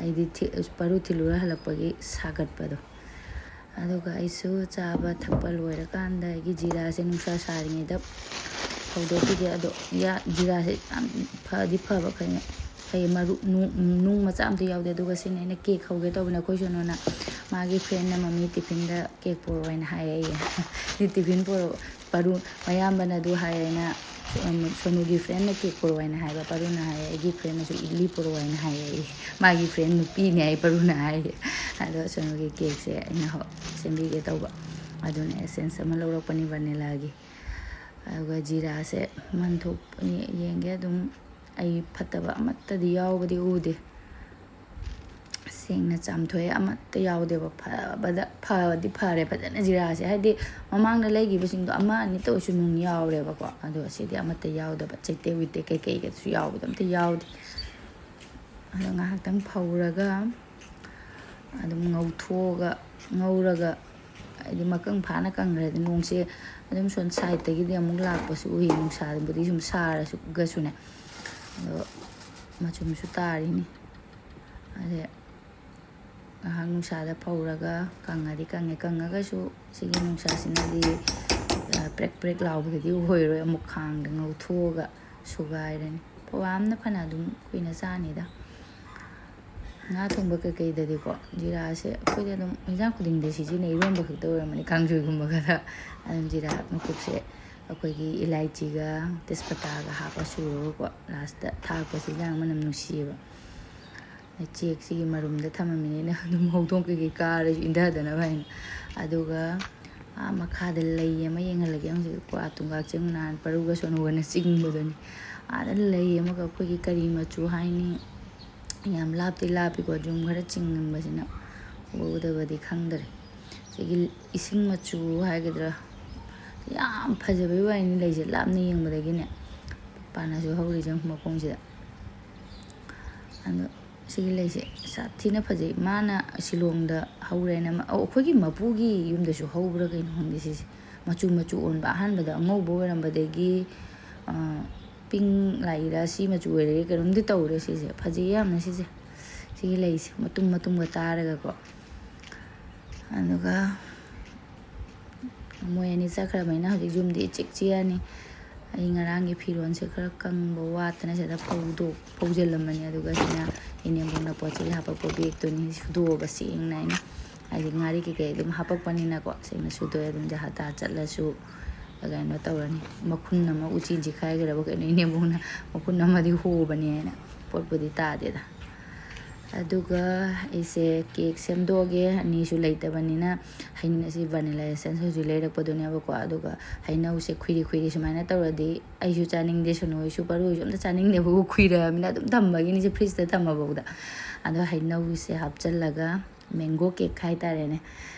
ꯑꯩꯗꯤ ꯊꯤ- ꯄꯔꯨ ꯊꯤꯜꯂꯨꯔ ꯍꯜꯂꯛꯄꯒꯤ ꯁꯥꯒꯠꯄꯗꯣ꯫ ꯑꯗꯨꯒ ꯑꯩꯁꯨ ꯆꯥꯕ ꯊꯛꯄ ꯂꯣꯏꯔꯀꯥꯟꯗ ꯑꯩꯒꯤ ꯖꯤꯔꯥꯁꯦ ꯅꯨꯡꯁꯥ ꯁꯥꯔꯤꯉꯩꯗ ꯐꯧꯗꯣꯛꯈꯤꯒꯦ꯫ ꯑꯗꯣ ꯌꯥ- ꯖꯤꯔꯥꯁꯦ ꯌꯥꯝ ꯐꯗꯤ ꯐꯕ, ꯀꯩꯅꯣ, ꯀꯩ ꯃꯔꯨ ꯅꯨꯡ, ꯅꯨꯡ ꯃꯆꯥ ꯑꯝꯇ ꯌꯥꯎꯗꯦ꯫ ꯑꯗꯨꯒ ꯁꯤꯅ ꯑꯩꯅ ꯀꯦꯛ ꯍꯧꯒꯦ ꯇꯧꯕꯅꯦ꯫ ꯑꯩꯈꯣꯏ ꯁꯣꯅꯨꯅ ꯃꯥꯒꯤ ꯐ꯭ꯔꯦꯟꯅ ꯃꯃꯤ ꯇꯤꯐꯤꯟꯗ ꯀꯦꯛ ꯄꯨꯔꯛꯑꯣ ꯍꯥꯏꯅ ꯍꯥꯏꯔꯛꯑꯦ꯫ ꯁꯤ ꯇꯤꯐꯤꯟ ꯄꯨꯔꯛꯑꯣ, ꯄꯔꯨ ꯃꯌꯥꯝꯕꯅ ꯑꯗꯨ ꯍꯥꯏꯌꯦꯅ, ꯁꯣꯅꯨꯒꯤ ꯐ꯭ꯔꯦꯟꯅ ꯀꯦꯛ ꯄꯨꯔꯛꯑꯣ ꯍꯥꯏꯅ ꯍꯥꯏꯕ, ꯄꯔꯨꯅ ꯍꯥꯏꯌꯦ ꯑꯩꯒꯤ ꯐ꯭ꯔꯦꯟꯅꯁꯨ ꯏꯗꯂꯤ ꯄꯨꯔꯛꯑꯣ ꯍꯥꯏꯅ ꯍꯥꯏꯌꯦ꯫ ꯃꯥꯒꯤ ꯐ꯭ꯔꯦꯟ ꯅꯨꯄꯤꯅꯦ ꯍꯥꯏ ꯄꯔꯨꯅ ꯍꯥꯏꯌꯦ꯫ ꯑꯗꯣ ꯁꯣꯅꯨꯒꯤ ꯀꯦꯛꯁꯦ ꯑꯩꯅ ꯍꯧ- ꯁꯦꯝꯕꯤꯒꯦ ꯇꯧꯕ꯫ ꯑꯗꯨꯅ ꯑꯦꯁꯦꯟꯁ ꯑꯃ ꯂꯧꯔꯛꯄꯅꯤ ꯚꯅꯤꯂꯥꯒꯤ꯫ ꯑꯗꯨꯒ ꯖꯤꯔꯥꯁꯦ ꯃꯟꯊꯣꯛ ꯌꯦꯡꯒꯦ ꯑꯗꯨꯝ꯫ ꯑꯩ ꯐꯠꯇꯕ ꯑꯃꯠꯇꯗꯤ ꯌꯥꯎꯕꯗꯤ ꯎꯗꯦ꯫ ꯁꯦꯡꯅ ꯆꯥꯝꯊꯣꯛꯑꯦ, ꯑꯃꯠꯇ ꯌꯥꯎꯗꯦꯕ꯫ ꯐꯕꯗ ꯐꯗꯤ ꯐꯔꯦ ꯐꯖꯅ ꯖꯤꯔꯥꯁꯦ꯫ ꯍꯥꯏꯗꯤ ꯃꯃꯥꯡꯗ ꯂꯩꯈꯤꯕꯁꯤꯡꯗꯣ ꯑꯃ ꯑꯅꯤꯇ ꯑꯣꯏꯁꯨ ꯅꯨꯡ ꯌꯥꯎꯔꯦꯕꯀꯣ꯫ ꯑꯗꯣ ꯑꯁꯤꯗꯤ ꯑꯃꯠꯇ ꯌꯥꯎꯗꯕ, ꯆꯩꯇꯦꯛ ꯋꯤꯇꯦꯛ ꯀꯩꯀꯩꯒꯁꯨ ꯌꯥꯎꯕꯗꯣ ꯑꯝꯇ ꯌꯥꯎꯗꯦ꯫ ꯑꯗꯣ ꯉꯥꯏꯍꯥꯛꯇꯪ ꯐꯧꯔꯒ ꯑꯗꯨꯝ ꯉꯧꯊꯣꯛꯑꯒ, ꯉꯧꯔꯒ, ꯍꯥꯏꯗꯤ ꯃꯀꯪ ꯐꯥꯅ ꯀꯪꯈ꯭ꯔꯗꯤ ꯅꯣꯡꯁꯦ ꯑꯗꯨꯝ ꯁꯣꯝ ꯁꯥꯏꯠꯇꯒꯤꯗꯤ ꯑꯃꯨꯛ ꯂꯥꯛꯄꯁꯨ ꯎꯏ, ꯅꯨꯡꯁꯥꯗꯨꯕꯨꯗꯤ ꯁꯨꯝ ꯁꯥꯔꯁꯨꯒꯁꯨꯅꯦ꯫ ꯑꯗꯣ ꯃꯆꯨꯝꯁꯨ ꯇꯥꯔꯤꯅꯤ꯫ ꯑꯗꯩ ꯉꯥꯏꯍꯥꯛ ꯅꯨꯡꯁꯥꯗ ꯐꯧꯔꯒ ꯀꯪꯉꯗꯤ ꯀꯪꯉꯦ, ꯀꯪꯉꯒꯁꯨ ꯁꯤꯒꯤ ꯅꯨꯡꯁꯥꯁꯤꯅꯗꯤ, ꯑ, ꯄ꯭ꯔꯦꯛ ꯄ꯭ꯔꯦꯛ ꯂꯥꯎꯕꯗꯗꯤ ꯑꯣꯏꯔꯣꯏ꯫ ꯑꯃꯨꯛ ꯈꯥꯡꯗ ꯉꯧꯊꯣꯛꯑꯒ ꯁꯨꯒꯥꯏꯔꯅꯤ꯫ ꯄꯋꯥ ꯑꯃꯅ ꯐꯅ ꯑꯗꯨꯝ ꯀꯨꯏꯅ ꯆꯥꯅꯤꯗ꯫ ꯉꯥ ꯊꯣꯡꯕ ꯀꯩꯀꯩꯗꯗꯤꯀꯣ ꯖꯤꯔꯥꯁꯦ ꯑꯩꯈꯣꯏꯗꯤ ꯑꯗꯨꯝ ꯏꯟꯖꯥꯡ ꯈꯨꯗꯤꯡꯗ ꯁꯤꯖꯤꯟꯅꯩ꯫ ꯏꯔꯣꯟꯕ ꯈꯛꯇ ꯑꯣꯏꯔꯝꯃꯅꯤ, ꯀꯥꯡꯁꯣꯏꯒꯨꯝꯕ ꯈꯛꯇ꯫ ꯑꯗꯨꯝ ꯖꯤꯔꯥ ꯃꯀꯨꯞꯁꯦ ꯑꯩꯈꯣꯏꯒꯤ ꯏꯂꯥꯏꯆꯤꯒ ꯇꯦꯖꯄꯇꯥꯒ ꯍꯥꯞꯄ ꯁꯨꯔꯒꯀꯣ ꯂꯥꯁꯇ ꯊꯥꯛꯄꯁꯦ ꯏꯟꯖꯥꯡ ꯃꯅꯝ ꯅꯨꯡꯁꯤꯌꯦꯕ꯫ ꯆꯦꯛꯁꯤꯒꯤ ꯃꯔꯨꯝꯗ ꯊꯝꯃꯝꯃꯤꯅꯦ ꯑꯩꯅ, ꯑꯗꯨꯝ ꯍꯧꯗꯣꯡ ꯀꯩꯀꯩ ꯀꯥꯔꯁꯨ ꯏꯟꯊꯗꯅꯕ ꯍꯥꯏꯅ꯫ ꯑꯗꯨꯒ ꯑꯥ ꯃꯈꯥꯗ ꯂꯩ ꯑꯃ ꯌꯦꯡꯍꯜꯂꯒꯦ ꯍꯧꯖꯤꯛ꯫ ꯀ꯭ꯋꯥ ꯇꯨꯡꯒꯥꯛ ꯆꯤꯡ ꯅꯍꯥꯟ ꯄꯔꯨꯒ ꯁꯣꯅꯨꯒꯅ ꯆꯤꯡꯕꯗꯨꯅꯤ꯫ ꯑꯥꯗ ꯂꯩ ꯑꯃꯒ ꯑꯩꯈꯣꯏꯒꯤ ꯀꯔꯤ ꯃꯆꯨ ꯍꯥꯏꯅꯤ, ꯌꯥꯝ ꯂꯥꯞꯇꯤ ꯂꯥꯞꯄꯤꯀꯣ, ꯖꯨꯝ ꯈꯔ ꯆꯤꯡꯉꯝꯕꯁꯤꯅ ꯎꯗꯕꯗꯤ ꯈꯪꯗ꯭ꯔꯦ꯫ ꯁꯤꯒꯤ ꯏꯁꯤꯡ ꯃꯆꯨ ꯍꯥꯏꯒꯗ꯭ꯔꯥ, ꯌꯥꯝ ꯐꯖꯕꯩ ꯋꯥꯅꯤ ꯂꯩꯁꯦ ꯂꯥꯞꯅ ꯌꯦꯡꯕꯗꯒꯤꯅꯦ꯫ ꯄꯥꯟꯅꯁꯨ ꯍꯧꯔꯤꯁꯦ ꯃꯈꯣꯡꯁꯤꯗ꯫ ꯑꯗꯣ ꯁꯤꯒꯤ ꯂꯩꯁꯦ ꯁꯥꯊꯤꯅ ꯐꯖꯩ꯫ ꯃꯥꯅ ꯁꯤꯂꯣꯡꯗ ꯍꯧꯔꯦꯅ, ꯑꯧ, ꯑꯩꯈꯣꯏꯒꯤ ꯃꯄꯨꯒꯤ ꯌꯨꯝꯗꯁꯨ ꯍꯧꯕ꯭ꯔꯥ ꯀꯩꯅꯣ ꯈꯪꯗꯦ ꯁꯤꯁꯦ꯫ ꯃꯆꯨ ꯃꯆꯨ ꯑꯣꯟꯕ, ꯑꯍꯥꯟꯕꯗ ꯑꯉꯧꯕ ꯑꯣꯏꯔꯝꯕꯗꯒꯤ, ꯑ, ꯄꯤꯡ ꯂꯥꯛꯏꯔꯥ, ꯁꯤ ꯃꯆꯨ ꯑꯣꯏꯔꯒꯦ ꯀꯩꯅꯣꯝꯗꯤ ꯇꯧꯔꯦ ꯁꯤꯁꯦ꯫ ꯐꯖꯩ ꯌꯥꯝꯅ ꯁꯤꯁꯦ꯫ ꯁꯤꯒꯤ ꯂꯩꯁꯦ ꯃꯇꯨꯝ ꯃꯇꯨꯝꯒ ꯇꯥꯔꯒꯀꯣ꯫ ꯑꯗꯨꯒ ꯃꯣꯏ ꯑꯅꯤ ꯆꯠꯈ꯭ꯔꯕꯅꯤꯅ ꯍꯧꯖꯤꯛ ꯌꯨꯝꯗꯤ ꯏꯆꯤꯛ ꯆꯤꯛꯑꯅꯤ꯫ ꯑꯩ ꯉꯔꯥꯡꯒꯤ ꯐꯤꯔꯣꯜꯁꯦ ꯈꯔ ꯀꯪꯕ ꯋꯥꯠꯇꯅ ꯁꯤꯗ ꯐꯧꯗꯣꯛ ꯐꯧꯖꯤꯜꯂꯝꯕꯅꯤ꯫ ꯑꯗꯨꯒ ꯁꯤꯅ ꯏꯅꯦꯝꯕꯣꯛꯅ ꯄꯣꯠ ꯆꯩ ꯍꯥꯄꯛꯄ ꯕꯦꯒꯇꯨꯅꯤ꯫ ꯁꯨꯗꯣꯛꯑꯕ ꯁꯦꯡꯅ ꯑꯩꯅ, ꯍꯥꯏꯗꯤ ꯉꯥꯔꯤ ꯀꯩꯀꯩ ꯑꯗꯨꯝ ꯍꯥꯄꯛꯄꯅꯤꯅꯀꯣ, ꯁꯦꯡꯅ ꯁꯨꯗꯣꯛꯑꯦ꯫ ꯑꯗꯨꯝ ꯖꯍꯥ ꯇꯥꯍꯥ ꯆꯠꯂꯁꯨ ꯀꯩꯅꯣ ꯇꯧꯔꯅꯤ꯫ ꯃꯈꯨꯟ ꯑꯃ ꯎꯆꯤꯟ ꯆꯤꯈꯥꯏꯈ꯭ꯔꯕ ꯀꯩꯅꯣ, ꯏꯅꯦꯝꯕꯣꯛꯅ ꯃꯈꯨꯟ ꯑꯃꯗꯤ ꯍꯣꯕꯅꯤ ꯍꯥꯏꯅ꯫ ꯄꯣꯠꯄꯨꯗꯤ ꯇꯥꯗꯦꯗ꯫ ꯑꯗꯨꯒ ꯑꯩꯁꯦ ꯀꯦꯛ ꯁꯦꯝꯗꯣꯛꯑꯒꯦ꯫ ꯑꯅꯤꯁꯨ ꯂꯩꯇꯕꯅꯤꯅ ꯍꯩꯅ-, ꯁꯤ vanilla essence ꯍꯧꯖꯤꯛ ꯂꯩꯔꯛꯄꯗꯨꯅꯦꯕꯀꯣ꯫ ꯑꯗꯨꯒ ꯍꯩꯅꯧꯁꯦ ꯈꯨꯏꯔꯤ ꯈꯨꯏꯔꯤ ꯁꯨꯃꯥꯏꯅ ꯇꯧꯔꯗꯤ ꯑꯩꯁꯨ ꯆꯥꯅꯤꯡꯗꯦ, ꯁꯣꯅꯨ ꯍꯣꯏꯁꯨ, ꯄꯥꯔꯨ ꯍꯣꯏꯁꯨ ꯑꯝꯇ ꯆꯥꯅꯤꯡꯗꯦꯕꯀꯣ, ꯈꯨꯏꯔꯃꯤꯅ ꯑꯗꯨꯝ ꯊꯝꯕꯒꯤꯅꯤ ꯁꯤ fridgeꯇ ꯊꯝꯃꯐꯥꯎꯗ꯫ ꯑꯗꯣ ꯍꯩꯅꯧꯁꯦ ꯍꯥꯞꯆꯜꯂꯒ mango cake ꯍꯥꯏꯇꯥꯔꯦꯅꯦ꯫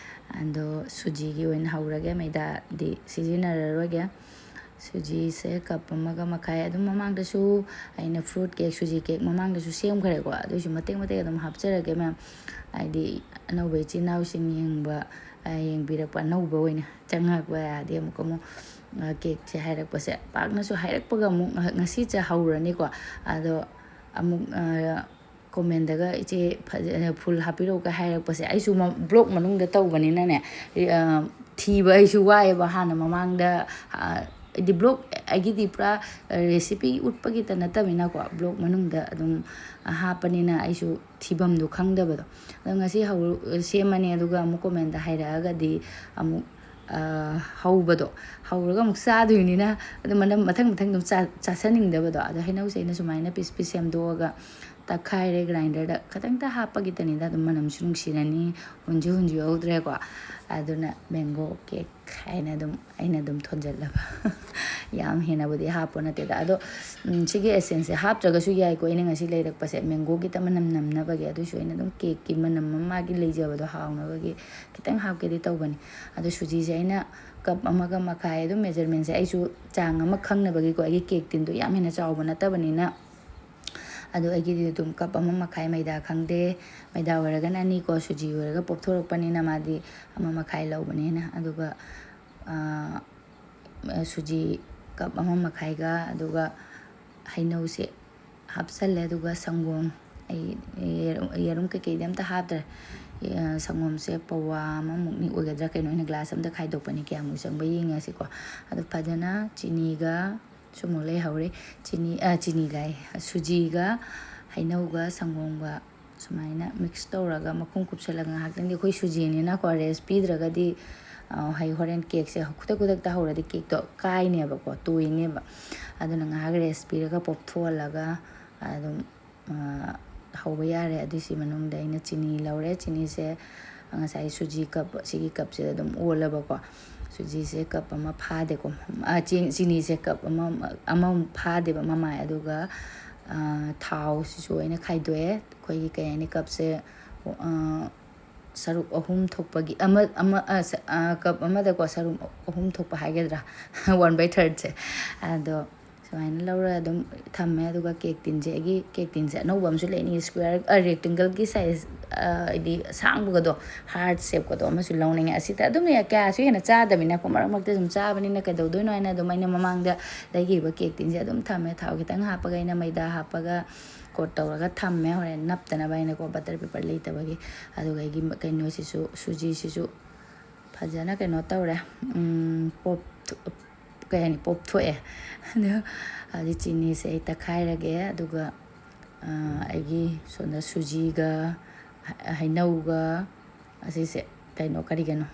ꯑꯗꯣ ꯁꯨꯖꯤꯒꯤ ꯑꯣꯏꯅ ꯍꯧꯔꯒꯦ, ꯃꯩꯗꯥꯗꯤ ꯁꯤꯖꯤꯟꯅꯔꯔꯣꯏꯒꯦ꯫ ꯁꯨꯖꯤꯁꯦ cup ꯑꯃꯒ ꯃꯈꯥꯏ꯫ ꯑꯗꯨꯝ ꯃꯃꯥꯡꯗꯁꯨ ꯑꯩꯅ fruit cake, ꯁꯨꯖꯤ cake ꯃꯃꯥꯡꯗꯁꯨ ꯁꯦꯝꯈ꯭ꯔꯦꯀꯣ꯫ ꯑꯗꯨꯏꯁꯨ ꯃꯇꯦꯛ ꯃꯇꯦꯛ ꯑꯗꯨꯝ ꯍꯥꯞꯆꯔꯒꯦ ꯃꯌꯥꯝ꯫ ꯍꯥꯏꯗꯤ ꯑꯅꯧꯕ ꯏꯆꯤꯟ ꯏꯅꯥꯎꯁꯤꯡ ꯌꯦꯡꯕ, ꯑ, ꯌꯦꯡꯕꯤꯔꯛꯄ ꯑꯅꯧꯕ ꯑꯣꯏꯅ ꯆꯪꯉꯛꯄ ꯌꯥꯔꯗꯤ ꯑꯃꯨꯛ ꯑꯃꯨꯛ, ꯑ, cakeꯁꯦ ꯍꯥꯏꯔꯛꯄꯁꯦ ꯄꯥꯛꯅꯁꯨ ꯍꯥꯏꯔꯛꯄꯒ ꯑꯃꯨꯛ ꯉ-, ꯉꯁꯤꯁꯦ ꯍꯧꯔꯅꯤꯀꯣ꯫ ꯑꯗꯣ ꯑꯃꯨꯛ, ꯑ, commentꯗꯒ "ꯏꯆꯦ ꯐꯖ-, full ꯍꯥꯞꯄꯤꯔꯛꯎꯒ" ꯍꯥꯏꯔꯛꯄꯁꯦ ꯑꯩꯁꯨ ꯃ-, vlog ꯃꯅꯨꯡꯗ ꯇꯧꯕꯅꯤꯅꯅꯦ, ꯑ, ꯊꯤꯕ ꯑꯩꯁꯨ ꯋꯥꯏꯑꯦꯕ꯫ ꯍꯥꯟꯅ ꯃꯃꯥꯡꯗ, ꯑ, ꯍꯥꯏꯗꯤ vlog ꯑꯩꯒꯤꯗꯤ ꯄꯨꯔꯥ recipe ꯎꯠꯄꯒꯤꯇ ꯅꯠꯇꯕꯅꯤꯅꯀꯣ, vlog ꯃꯅꯨꯡꯗ ꯑꯗꯨꯝ ꯍꯥꯞꯄꯅꯤꯅ ꯑꯩꯁꯨ ꯊꯤꯐꯝꯗꯣ ꯈꯪꯗꯕꯗꯣ꯫ ꯑꯗꯣ ꯉꯁꯤ ꯍꯧ-, ꯁꯦꯝꯃꯅꯤ, ꯑꯗꯨꯒ ꯑꯃꯨꯛ commentꯗ ꯍꯥꯏꯔꯛꯑꯒꯗꯤ ꯑꯃꯨꯛ, ꯑ, ꯍꯧꯕꯗꯣ, ꯍꯧꯔꯒ ꯑꯃꯨꯛ ꯆꯥꯗꯣꯏꯅꯤꯅ ꯑꯗꯨꯝ ꯃꯅꯝ-, ꯃꯊꯪ ꯃꯊꯪ ꯑꯗꯨꯝ ꯆꯥ-, ꯆꯥꯁꯟꯅꯤꯡꯗꯕꯗꯣ꯫ ꯑꯗꯣ ꯍꯩꯅꯧꯁꯦ ꯑꯩꯅ ꯁꯨꯃꯥꯏꯅ piece piece ꯁꯦꯝꯗꯣꯛꯑꯒ ꯇꯛꯈꯥꯏꯔꯦ grinderꯗ꯫ ꯈꯤꯇꯪꯇ ꯍꯥꯞꯄꯒꯤꯇꯅꯤꯗ, ꯑꯗꯨꯝ ꯃꯅꯝꯁꯨ ꯅꯨꯡꯁꯤꯔꯅꯤ, ꯍꯨꯟꯁꯨ ꯍꯨꯟꯁꯨ ꯍꯧꯗ꯭ꯔꯦꯀꯣ꯫ ꯑꯗꯨꯅ mango cake ꯍꯥꯏꯅ ꯑꯗꯨꯝ ꯑꯩꯅ ꯑꯗꯨꯝ ꯊꯣꯟꯖꯜꯂꯕ꯫ ꯌꯥꯝ ꯍꯦꯟꯅꯕꯨꯗꯤ ꯍꯥꯞꯄ ꯅꯠꯇꯦꯗ꯫ ꯑꯗꯣ, ꯎꯝ, ꯁꯤꯒꯤ essenceꯁꯦ ꯍꯥꯞꯇ꯭ꯔꯒꯁꯨ ꯌꯥꯏꯀꯣ꯫ ꯑꯩꯅ ꯉꯁꯤ ꯂꯩꯔꯛꯄꯁꯦ mangoꯒꯤꯇ ꯃꯅꯝ ꯅꯝꯅꯕꯒꯤ꯫ ꯑꯗꯨꯏꯁꯨ ꯑꯩꯅ ꯑꯗꯨꯝ cakeꯀꯤ ꯃꯅꯝ ꯑꯃ ꯃꯥꯒꯤ ꯂꯩꯖꯕꯗꯣ ꯍꯥꯎꯅꯕꯒꯤ ꯈꯤꯇꯪ ꯍꯥꯞꯀꯦꯗꯤ ꯇꯧꯕꯅꯤ꯫ ꯑꯗꯣ ꯁꯨꯖꯤꯁꯦ ꯑꯩꯅ cup ꯑꯃꯒ ꯃꯈꯥꯏ, ꯑꯗꯨꯝ measurementꯁꯦ ꯑꯩꯁꯨ ꯆꯥꯡ ꯑꯃ ꯈꯪꯅꯕꯒꯤꯀꯣ, ꯑꯩꯒꯤ cake tinꯗꯣ ꯌꯥꯝ ꯍꯦꯟꯅ ꯆꯥꯎꯕ ꯅꯠꯇꯕꯅꯤꯅ꯫ ꯑꯗꯣ ꯑꯩꯒꯤꯗꯤ ꯑꯗꯨꯝ cup ꯑꯃ ꯃꯈꯥꯏ, ꯃꯩꯗꯥ ꯈꯪꯗꯦ, ꯃꯩꯗꯥ ꯑꯣꯏꯔꯒꯅ ꯑꯅꯤꯀꯣ, ꯁꯨꯖꯤ ꯑꯣꯏꯔꯒ ꯄꯣꯞꯊꯣꯔꯛꯄꯅꯤꯅ ꯃꯥꯗꯤ ꯑꯃ ꯃꯈꯥꯏ ꯂꯧꯕꯅꯤꯅ꯫ ꯑꯗꯨꯒ, ꯑꯥ, ꯁꯨꯖꯤ cup ꯑꯃ ꯃꯈꯥꯏꯒ, ꯑꯗꯨꯒ ꯍꯩꯅꯧꯁꯦ ꯍꯥꯞꯆꯜꯂꯦ꯫ ꯑꯗꯨꯒ ꯁꯪꯒꯣꯝ ꯑꯩ ꯌꯦꯔꯨꯝ ꯀꯩꯀꯩꯗꯤ ꯑꯝꯇ ꯍꯥꯞꯇ꯭ꯔꯦ꯫ ꯁꯪꯒꯣꯝꯁꯦ ꯄꯋꯥ ꯑꯃꯃꯨꯛꯅꯤ ꯑꯣꯏꯒꯗ꯭ꯔꯥ ꯀꯩꯅꯣ, ꯑꯩꯅ ꯒ꯭ꯂꯥꯁ ꯑꯝꯗ ꯈꯥꯏꯗꯣꯛꯄꯅꯤ, ꯀꯌꯥꯃꯨꯛ ꯆꯪꯕ ꯌꯦꯡꯉꯁꯤꯀꯣ꯫ ꯑꯗꯨ ꯐꯖꯅ ꯆꯤꯅꯤꯒ ꯁꯨꯃꯨꯛ ꯂꯩꯍꯧꯔꯦ꯫ ꯆꯤꯅꯤ ꯆꯤꯅꯤꯒꯥꯏ ꯁꯨꯖꯤꯒ ꯍꯩꯅꯧꯒ ꯁꯪꯒꯣꯝꯒ ꯁꯨꯃꯥꯏꯅ ꯃꯤꯛꯁ ꯇꯧꯔꯒ ꯃꯈꯨꯝ ꯀꯨꯞꯁꯜꯂꯒ ꯉꯥꯏꯍꯥꯛꯇꯪꯗꯤ, ꯑꯩꯈꯣꯏ ꯁꯨꯖꯤꯅꯤꯅꯀꯣ, ꯔꯦꯁ ꯄꯤꯗ꯭ꯔꯒꯗꯤ ꯍꯩ ꯍꯣꯔꯦꯟ ꯀꯦꯛꯁꯦ ꯈꯨꯗꯛ ꯈꯨꯗꯛꯇ ꯍꯧꯔꯗꯤ ꯀꯦꯛꯇꯣ ꯀꯥꯏꯅꯦꯕꯀꯣ, ꯇꯣꯏꯅꯦꯕ꯫ ꯑꯗꯨꯅ ꯉꯥꯏꯍꯥꯛ ꯔꯦꯁ ꯄꯤꯔꯒ ꯄꯣꯞꯊꯣꯛꯍꯜꯂꯒ ꯑꯗꯨꯝ ꯍꯧꯕ ꯌꯥꯔꯦ꯫ ꯑꯗꯨꯏꯁꯤ ꯃꯅꯨꯡꯗ ꯑꯩꯅ ꯆꯤꯅꯤ ꯂꯧꯔꯦ꯫ ꯆꯤꯅꯤꯁꯦ ꯉꯁꯥꯏ ꯁꯨꯖꯤ ꯀꯞ, ꯁꯤꯒꯤ ꯀꯞꯁꯤꯗ ꯑꯗꯨꯝ ꯑꯣꯜꯂꯕꯀꯣ꯫ ꯁꯨꯖꯤꯁꯦ ꯀꯞ ꯑꯃ ꯐꯥꯗꯦꯀꯣ꯫ ꯆꯤꯅꯤꯁꯦ ꯀꯞ ꯑꯃ, ꯑꯃꯃꯨꯛ ꯐꯥꯗꯦꯕ ꯃꯃꯥꯏ꯫ ꯑꯗꯨꯒ ꯊꯥꯎꯁꯤꯁꯨ ꯑꯩꯅ ꯈꯥꯏꯗꯣꯛꯑꯦ꯫ ꯑꯩꯈꯣꯏꯒꯤ ꯀꯩ ꯍꯥꯏꯅꯤ, ꯀꯞꯁꯦ ꯁꯔꯨꯛ ꯑꯍꯨꯝ ꯊꯣꯛꯄꯒꯤ, ꯑꯃ ꯑꯃ ꯀꯞ ꯑꯃꯗꯀꯣ ꯁꯔꯨꯛ ꯑꯍꯨꯝ ꯊꯣꯛꯄ ꯍꯥꯏꯒꯗ꯭ꯔꯥ, ꯋꯥꯟ ꯕꯥꯏ ꯊꯥꯔꯠꯁꯦ꯫ ꯑꯗꯣ ꯁꯨꯃꯥꯏꯅ ꯂꯧꯔꯒ ꯑꯗꯨꯝ ꯊꯝꯃꯦ꯫ ꯑꯗꯨꯒ ꯀꯦꯛ ꯇꯤꯟꯁꯦ, ꯑꯩꯒꯤ ꯀꯦꯛ ꯇꯤꯟꯁꯦ ꯑꯅꯧꯕ ꯑꯃꯁꯨ ꯂꯩꯅꯤꯡꯉꯦ, ꯁ꯭ꯀ꯭ꯋꯦꯔ ꯔꯦꯛꯇꯦꯡꯒꯜꯒꯤ ꯁꯥꯏꯖ, ꯍꯥꯏꯗꯤ ꯑꯁꯥꯡꯕꯒꯗꯣ, ꯍꯥꯔꯠ ꯁꯦꯞꯀꯗꯣ ꯑꯃꯁꯨ ꯂꯧꯅꯤꯡꯉꯦ꯫ ꯑꯁꯤꯗ ꯑꯗꯨꯝ ꯀꯌꯥꯁꯨ ꯍꯦꯟꯅ ꯆꯥꯗꯕꯅꯤꯅꯀꯣ, ꯃꯔꯛ ꯃꯔꯛꯇ ꯁꯨꯝ ꯆꯥꯕꯅꯤꯅ ꯀꯩꯗꯧꯗꯣꯏꯅꯣ ꯍꯥꯏꯅ ꯑꯗꯨꯝ ꯑꯩꯅ ꯃꯃꯥꯡꯗ ꯂꯩꯈꯤꯕ ꯀꯦꯛ ꯇꯤꯟꯁꯦ ꯑꯗꯨꯝ ꯊꯝꯃꯦ꯫ ꯊꯥꯎ ꯈꯤꯇꯪ ꯍꯥꯞꯄꯒ ꯑꯩꯅ ꯃꯩꯗꯥ ꯍꯥꯞꯄꯒ ꯀꯣꯠ ꯇꯧꯔꯒ ꯊꯝꯃꯦ, ꯍꯣꯔꯦꯟ ꯅꯞꯇꯅꯕ ꯍꯥꯏꯅꯀꯣ, ꯕꯇꯔ ꯄꯦꯄꯔ ꯂꯩꯇꯕꯒꯤ꯫ ꯑꯗꯨꯒ ꯑꯩꯒꯤ ꯀꯩꯅꯣꯁꯤꯁꯨ, ꯁꯨꯖꯤꯁꯤꯁꯨ ꯐꯖꯅ ꯀꯩꯅꯣ ꯇꯧꯔꯦ, ꯄꯣꯞ ꯀꯩ ꯍꯥꯏꯅꯤ, ꯄꯣꯞꯊꯣꯛꯑꯦ꯫ ꯑꯗꯣ ꯍꯧꯖꯤꯛ ꯆꯤꯅꯤꯁꯦ ꯑꯩ ꯇꯛꯈꯥꯏꯔꯒꯦ꯫ ꯑꯗꯨꯒ ꯑꯩꯒꯤ ꯁꯣꯝꯗ ꯁꯨꯖꯤꯒ ꯍꯩꯅꯧꯒ ꯑꯁꯤꯁꯦ, ꯀꯩꯅꯣ ꯀꯔꯤꯒꯅꯣ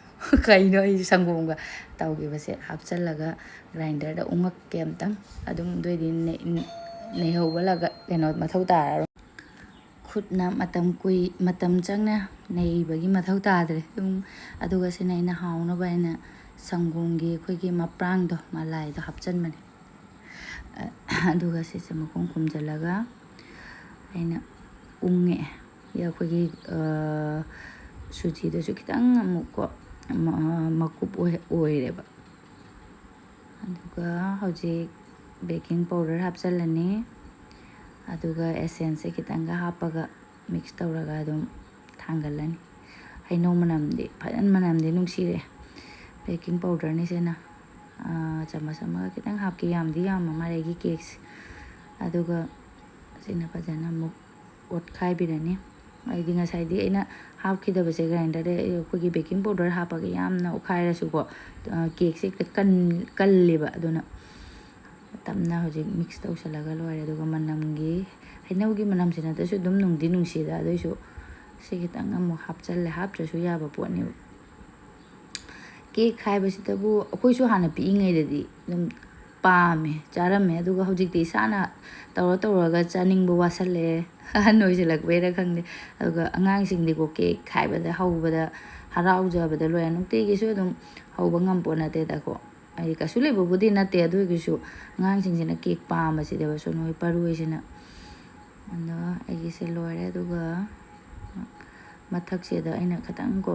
ꯀꯩꯅꯣ ꯑꯩ ꯁꯪꯒꯣꯝꯒ ꯇꯧꯈꯤꯕꯁꯦ ꯍꯥꯞꯆꯤꯜꯂꯒ ꯒ꯭ꯔꯥꯏꯟꯗꯔꯗ ꯎꯪꯉꯛꯀꯦ ꯑꯝꯇꯪ꯫ ꯑꯗꯨꯝ ꯑꯗꯨꯑꯣꯏꯗꯤ ꯅꯩꯍꯧꯕ ꯀꯩꯅꯣ ꯃꯊꯧ ꯇꯥꯔꯔꯣꯏ꯫ ꯈꯨꯠꯅ ꯃꯇꯝ ꯀꯨꯏ ꯃꯇꯝ ꯆꯪꯅ ꯅꯩꯕꯒꯤ ꯃꯊꯧ ꯇꯥꯗ꯭ꯔꯦ꯫ ꯑꯗꯨꯝ ꯑꯗꯨꯒ ꯁꯤꯅ ꯑꯩꯅ ꯍꯥꯎꯅꯕ ꯍꯥꯏꯅ ꯁꯪꯒꯣꯝꯒꯤ ꯑꯩꯈꯣꯏꯒꯤ ꯃꯄ꯭ꯔꯥꯡꯗꯣ, ꯃꯂꯥꯏꯗꯣ ꯍꯥꯞꯆꯤꯟꯕꯅꯦ꯫ ꯑꯗꯨꯒ ꯁꯤꯁꯦ ꯃꯈꯨꯝ ꯈꯨꯝꯖꯤꯜꯂꯒ ꯑꯩꯅ ꯎꯪꯉꯛꯑꯦ꯫ ꯑꯩꯈꯣꯏꯒꯤ ꯁꯨꯖꯤꯗꯨꯁꯨ ꯈꯤꯇꯪ ꯑꯃꯨꯛꯀꯣ ꯃꯀꯨꯞ ꯑꯣꯏꯔꯦꯕ꯫ ꯑꯗꯨꯒ ꯍꯧꯖꯤꯛ ꯕꯦꯀꯤꯡ ꯄꯥꯎꯗꯔ ꯍꯥꯞꯆꯤꯜꯂꯅꯤ꯫ ꯑꯗꯨꯒ ꯑꯦꯁꯦꯟꯁꯁꯦ ꯈꯤꯇꯪꯒ ꯍꯥꯞꯄꯒ ꯃꯤꯛꯁ ꯇꯧꯔꯒ ꯑꯗꯨꯝ ꯊꯥꯡꯒꯠꯂꯅꯤ꯫ ꯍꯩꯅꯧ ꯃꯅꯝꯗꯤ ꯐꯖꯅ, ꯃꯅꯝꯗꯤ ꯅꯨꯡꯁꯤꯔꯦ꯫ ꯕꯦꯀꯤꯡ ꯄꯥꯎꯗꯔꯅꯤ ꯁꯤꯅ꯫ ꯆꯥꯃꯁ ꯑꯃꯒ ꯈꯤꯇꯪ ꯍꯥꯞꯀꯦ, ꯌꯥꯝꯗꯤ ꯌꯥꯝꯕ ꯃꯥꯜꯂꯦ ꯑꯩꯒꯤ ꯀꯦꯛꯁꯦ꯫ ꯑꯗꯨꯒ ꯁꯤꯅ ꯐꯖꯅ ꯑꯃꯨꯛ ꯑꯣꯠꯈꯥꯏꯕꯤꯔꯅꯤ꯫ ꯑꯩꯗꯤ ꯉꯁꯥꯏꯗꯤ ꯑꯩꯅ ꯍꯥꯞꯈꯤꯗꯕꯁꯦ, ꯒ꯭ꯔꯥꯏꯟꯗꯔꯗ ꯑꯩꯈꯣꯏꯒꯤ ꯕꯦꯀꯤꯡ ꯄꯥꯎꯗꯔ ꯍꯥꯞꯄꯒ ꯌꯥꯝꯅ ꯑꯣꯠꯈꯥꯏꯔꯁꯨꯀꯣ, ꯀꯦꯛꯁꯦ ꯍꯦꯛꯇ ꯀꯟ ꯀꯜꯂꯦꯕ꯫ ꯑꯗꯨꯅ ꯇꯞꯅ ꯍꯧꯖꯤꯛ ꯃꯤꯛꯁ ꯇꯧꯁꯜꯂꯒ ꯂꯣꯏꯔꯦ꯫ ꯑꯗꯨꯒ ꯃꯅꯝꯒꯤ, ꯍꯩꯅꯧꯒꯤ ꯃꯅꯝꯁꯤꯅꯗꯁꯨ ꯑꯗꯨꯝ ꯅꯨꯡꯗꯤ ꯅꯨꯡꯁꯤꯗ, ꯑꯗꯨꯏꯁꯨ ꯁꯤ ꯈꯤꯇꯪ ꯑꯃꯨꯛ ꯍꯥꯞꯆꯜꯂꯦ, ꯍꯥꯞꯇ꯭ꯔꯁꯨ ꯌꯥꯕ ꯄꯣꯠꯅꯦꯕ꯫ ꯀꯦꯛ ꯍꯥꯏꯕꯁꯤꯗꯕꯨ ꯑꯩꯈꯣꯏꯁꯨ ꯍꯥꯟꯅ ꯄꯤꯛꯏꯉꯩꯗꯗꯤ ꯑꯗꯨꯝ ꯄꯥꯝꯃꯦ, ꯆꯥꯔꯝꯃꯦ꯫ ꯑꯗꯨꯒ ꯍꯧꯖꯤꯛꯇꯤ ꯏꯁꯥꯅ ꯇꯧꯔ ꯇꯧꯔꯒ ꯆꯥꯅꯤꯡꯕ ꯋꯥꯁꯜꯂꯛꯑꯦ, ꯑꯍꯟ ꯑꯣꯏꯁꯤꯜꯂꯛꯄꯩꯔꯥ ꯈꯪꯗꯦ꯫ ꯑꯗꯨꯒ ꯑꯉꯥꯡꯁꯤꯡꯗꯤꯀꯣ, ꯀꯦꯛ ꯍꯥꯏꯕꯗ ꯍꯧꯕꯗ ꯍꯔꯥꯎꯖꯕꯗ ꯂꯣꯏꯔꯦ꯫ ꯅꯨꯡꯇꯤꯒꯤꯁꯨ ꯑꯗꯨꯝ ꯍꯧꯕ ꯉꯝꯄꯣꯠ ꯅꯠꯇꯦꯗꯀꯣ꯫ ꯍꯥꯏꯗꯤ ꯀꯩꯁꯨ ꯂꯩꯕꯕꯨꯗꯤ ꯅꯠꯇꯦ, ꯑꯗꯨ ꯑꯣꯏꯔꯒꯁꯨ ꯑꯉꯥꯡꯁꯤꯡꯁꯤꯅ ꯀꯦꯛ ꯄꯥꯝꯕꯁꯤꯗꯕ ꯁꯣꯅꯣꯏ ꯄꯔꯨꯏꯁꯤꯅ꯫ ꯑꯗꯣ ꯑꯩꯒꯤꯁꯦ ꯂꯣꯏꯔꯦ꯫ ꯑꯗꯨꯒ ꯃꯊꯛꯁꯤꯗ ꯑꯩꯅ ꯈꯤꯇꯪ ꯀꯣ,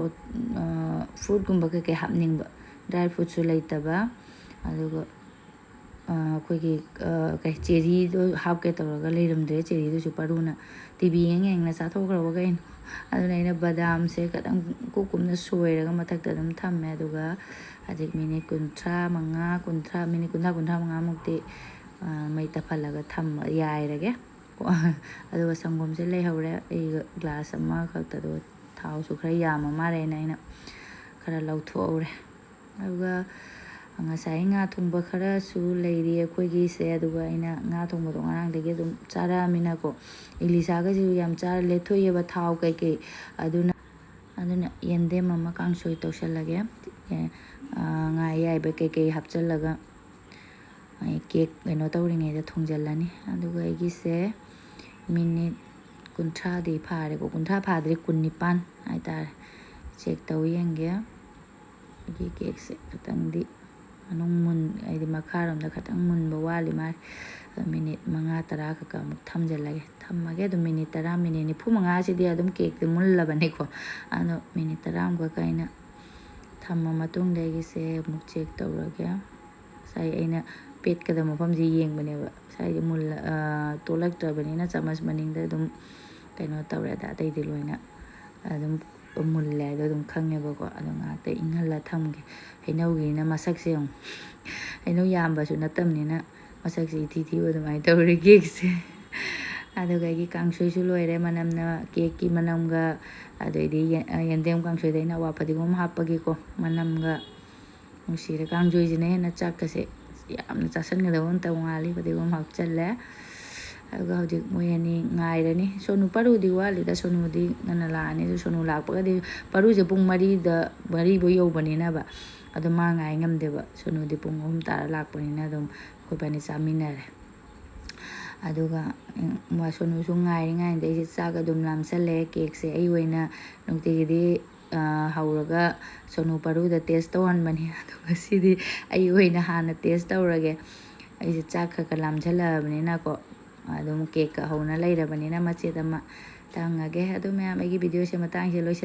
ꯐ꯭ꯔꯨꯠꯀꯨꯝꯕ ꯀꯩꯀꯩ ꯍꯥꯞꯅꯤꯡꯕ, ꯗ꯭ꯔꯥꯏ ꯐ꯭ꯔꯨꯠꯁꯨ ꯂꯩꯇꯕ꯫ ꯑꯗꯨꯒ ꯑꯩꯈꯣꯏꯒꯤ ꯀꯩ, ꯆꯦꯔꯤꯗꯣ ꯍꯥꯞꯀꯦ ꯇꯧꯔꯒ ꯂꯩꯔꯝꯗ꯭ꯔꯦ꯫ ꯆꯦꯔꯤꯗꯨꯁꯨ ꯄꯔꯨꯅ ꯇꯤ ꯚꯤ ꯌꯦꯡ ꯌꯦꯡꯅ ꯆꯥꯊꯣꯛꯈ꯭ꯔꯕ ꯀꯩꯅꯣ꯫ ꯑꯗꯨꯅ ꯑꯩꯅ ꯕꯗꯥꯝꯁꯦ ꯈꯤꯇꯪ ꯀꯨꯞ ꯀꯨꯞꯅ ꯁꯣꯏꯔꯒ ꯃꯊꯛꯇ ꯑꯗꯨꯝ ꯊꯝꯃꯦ꯫ ꯑꯗꯨꯒ ꯍꯧꯖꯤꯛ ꯃꯤꯅꯤꯠ ꯀꯨꯟꯊ꯭ꯔꯥ ꯃꯉꯥ, ꯀꯨꯟꯊ꯭ꯔꯥ, ꯃꯤꯅꯤꯠ ꯀꯨꯟꯊ꯭ꯔꯥ, ꯀꯨꯟꯊ꯭ꯔꯥ ꯃꯉꯥꯃꯨꯛꯇꯤ ꯃꯩ ꯇꯞꯍꯜꯂꯒ ꯊꯝꯃ ꯌꯥꯏꯔꯒꯦ꯫ ꯑꯗꯨꯒ ꯁꯪꯒꯣꯝꯁꯦ ꯂꯩꯍꯧꯔꯦ ꯑꯩꯒ ꯒ꯭ꯂꯥꯁ ꯑꯃꯈꯛꯇ, ꯑꯗꯨꯒ ꯊꯥꯎꯁꯨ ꯈꯔ ꯌꯥꯝꯃ ꯃꯥꯜꯂꯦꯅ ꯑꯩꯅ ꯈꯔ ꯂꯧꯊꯣꯛꯍꯧꯔꯦ꯫ ꯑꯗꯨꯒ ꯉꯁꯥꯏ ꯉꯥ ꯊꯣꯡꯕ ꯈꯔꯁꯨ ꯂꯩꯔꯤ ꯑꯩꯈꯣꯏꯒꯤꯁꯦ꯫ ꯑꯗꯨꯒ ꯑꯩꯅ ꯉꯥ ꯊꯣꯡꯕꯗꯣ ꯉꯔꯥꯡꯗꯒꯤ ꯑꯗꯨꯝ ꯆꯥꯔꯛꯑꯃꯤꯅꯀꯣ, ꯏꯂꯤꯁꯥꯒꯁꯨ ꯌꯥꯝ ꯆꯥꯔ ꯂꯦꯊꯣꯛꯑꯦꯕ ꯊꯥꯎ ꯀꯩꯀꯩ꯫ ꯑꯗꯨꯅ, ꯑꯗꯨꯅ ꯌꯦꯟꯗꯦꯝ ꯑꯃ ꯀꯥꯡꯁꯣꯏ ꯇꯧꯁꯜꯂꯒꯦ꯫ ꯉꯥ ꯑꯌꯥꯏꯕ ꯀꯩꯀꯩ ꯍꯥꯞꯆꯜꯂꯒ ꯑꯩ ꯀꯦꯛ ꯀꯩꯅꯣ ꯇꯧꯔꯤꯉꯩꯗ ꯊꯣꯡꯖꯤꯜꯂꯅꯤ꯫ ꯑꯗꯨꯒ ꯑꯩꯒꯤꯁꯦ ꯃꯤꯅꯤꯠ ꯀꯨꯟꯊ꯭ꯔꯥꯗꯤ ꯐꯥꯔꯦꯀꯣ, ꯀꯨꯟꯊ꯭ꯔꯥ ꯐꯥꯗ꯭ꯔꯤ, ꯀꯨꯟꯅꯤꯄꯥꯟ ꯍꯥꯏꯇꯥꯔꯦ꯫ ꯆꯦꯛ ꯇꯧ ꯌꯦꯡꯒꯦ꯫ ꯑꯩꯒꯤ ꯀꯦꯛꯁꯦ ꯈꯤꯇꯪꯗꯤ ꯃꯅꯨꯡ ꯃꯨꯟ, ꯍꯥꯏꯗꯤ ꯃꯈꯥꯔꯣꯝꯗ ꯈꯤꯇꯪ ꯃꯨꯟꯕ ꯋꯥꯠꯂꯤ ꯃꯥꯜꯂꯦ꯫ ꯑꯗꯣ ꯃꯤꯅꯤꯠ ꯃꯉꯥ ꯇꯔꯥ ꯈꯛ ꯑꯃꯨꯛ ꯊꯝꯖꯤꯜꯂꯒꯦ꯫ ꯊꯝꯃꯒꯦ ꯑꯗꯨꯝ ꯃꯤꯅꯤꯠ ꯇꯔꯥ, ꯃꯤꯅꯤꯠ ꯅꯤꯐꯨ ꯃꯉꯥꯁꯤꯗꯤ ꯑꯗꯨꯝ ꯀꯦꯛꯇꯤ ꯃꯨꯜꯂꯕꯅꯤꯀꯣ꯫ ꯑꯗꯣ ꯃꯤꯅꯤꯠ ꯇꯔꯥꯃꯨꯛꯀ ꯑꯩꯅ ꯊꯝꯃ ꯃꯇꯨꯡꯗ ꯑꯩꯒꯤꯁꯦ ꯑꯃꯨꯛ ꯆꯦꯛ ꯇꯧꯔꯒꯦ꯫ ꯉꯁꯥꯏ ꯑꯩꯅ ꯄꯦꯠꯀꯗꯕ ꯃꯐꯝꯁꯦ ꯌꯦꯡꯕꯅꯦꯕ꯫ ꯉꯁꯥꯏꯗꯤ ꯃꯨꯜꯂ-, ꯑ, ꯇꯣꯠꯂꯛꯇ꯭ꯔꯕꯅꯤꯅ ꯆꯥꯃꯁ ꯃꯅꯤꯡꯗ ꯑꯗꯨꯝ ꯀꯩꯅꯣ ꯇꯧꯔꯦ꯫ ꯑꯗ ꯑꯇꯩꯗꯤ ꯂꯣꯏꯅ ꯑꯗꯨꯝ ꯃꯨꯜꯂꯦ ꯍꯥꯏꯗꯣ ꯑꯗꯨꯝ ꯈꯪꯉꯦꯕꯀꯣ꯫ ꯑꯗꯣ ꯉꯥꯏꯍꯥꯛꯇ ꯏꯪꯍꯜꯂ ꯊꯝꯒꯦ꯫ ꯍꯩꯅꯧꯒꯤꯅ ꯃꯁꯛꯁꯦ ꯌꯦꯡꯉꯨ꯫ ꯍꯩꯅꯧ ꯌꯥꯝꯕꯁꯨ ꯅꯠꯇꯕꯅꯤꯅ ꯃꯁꯛꯁꯦ ꯏꯊꯤ ꯊꯤꯕ ꯑꯗꯨꯃꯥꯏꯅ ꯇꯧꯔꯦ ꯀꯦꯛꯁꯦ꯫ ꯑꯗꯨꯒ ꯑꯩꯒꯤ ꯀꯥꯡꯁꯣꯏꯁꯨ ꯂꯣꯏꯔꯦ꯫ ꯃꯅꯝꯅ, ꯀꯦꯛꯀꯤ ꯃꯅꯝꯒ, ꯑꯗꯩꯗꯤ ꯌꯦ-, ꯑ, ꯌꯦꯟꯗꯦꯝ ꯀꯥꯡꯁꯣꯏꯗ ꯑꯩꯅ ꯑꯋꯥ ꯐꯗꯤꯒꯣꯝ ꯍꯥꯞꯄꯒꯤꯀꯣ, ꯃꯅꯝꯒ ꯅꯨꯡꯁꯤꯔꯦ꯫ ꯀꯥꯡꯁꯣꯏꯁꯤꯅ ꯍꯦꯟꯅ ꯆꯥꯛꯀꯁꯦ ꯌꯥꯝꯅ ꯆꯥꯁꯟꯒꯗꯕ ꯑꯃ ꯇꯧ ꯉꯥꯜꯂꯤ꯫ ꯐꯗꯤꯒꯣꯝ ꯍꯥꯞꯆꯜꯂꯦ꯫ ꯑꯗꯨꯒ ꯍꯧꯖꯤꯛ ꯃꯣꯏ ꯑꯅꯤ ꯉꯥꯏꯔꯅꯤ꯫ ꯁꯣꯅꯨ ꯄꯥꯔꯨꯗꯤ ꯋꯥꯠꯂꯤꯗ, ꯁꯣꯅꯨꯗꯤ ꯉꯟꯅ ꯂꯥꯛꯑꯅꯤ꯫ ꯑꯗꯨ ꯁꯣꯅꯨ ꯂꯥꯛꯄꯒꯗꯤ, ꯄꯥꯔꯨꯁꯦ ꯄꯨꯡ ꯃꯔꯤꯗ, ꯃꯔꯤꯐꯧ ꯌꯧꯕꯅꯤꯅꯕ, ꯑꯗꯣ ꯃꯥ ꯉꯥꯏ ꯉꯝꯗꯦꯕ꯫ ꯁꯣꯅꯨꯗꯤ ꯄꯨꯡ ꯑꯍꯨꯝ ꯇꯥꯔ ꯂꯥꯛꯄꯅꯤꯅ ꯑꯗꯨꯝ ꯑꯩꯈꯣꯏ ꯏꯕꯥꯅꯤ ꯆꯥꯃꯤꯟꯅꯔꯦ꯫ ꯑꯗꯨꯒ, ꯎꯝ, ꯁꯣꯅꯨꯁꯨ ꯉꯥꯏꯔꯤꯉꯩꯗ ꯑꯩꯁꯦ ꯆꯥꯛ ꯑꯗꯨꯝ ꯂꯥꯝꯁꯜꯂꯦ꯫ ꯀꯦꯛꯁꯦ ꯑꯩ ꯑꯣꯏꯅ ꯅꯨꯡꯇꯤꯒꯤꯗꯤ, ꯑ, ꯍꯧꯔꯒ ꯁꯣꯅꯨ ꯄꯥꯔꯨꯗ ꯇꯦꯁ ꯇꯧꯍꯟꯕꯅꯤ꯫ ꯑꯗꯣ ꯉꯁꯤꯗꯤ ꯑꯩ ꯑꯣꯏꯅ ꯍꯥꯟꯅ ꯇꯦꯁ ꯇꯧꯔꯒꯦ꯫ ꯑꯩꯁꯦ ꯆꯥꯛ ꯈꯔ ꯈꯔ ꯂꯥꯝꯁꯜꯂꯛꯑꯕꯅꯤꯅꯀꯣ, ꯑꯗꯨꯝ ꯀꯦꯛꯀ ꯍꯧꯅ ꯂꯩꯔꯕꯅꯤꯅ ꯃꯆꯦꯠ ꯑꯃ ꯇꯪꯉꯒꯦ꯫ ꯑꯗꯨ ꯃꯌꯥꯝ, ꯑꯩꯒꯤ ꯚꯤꯗꯤꯑꯣꯁꯦ ꯃꯇꯥꯡꯁꯦ ꯂꯣꯏꯁꯟ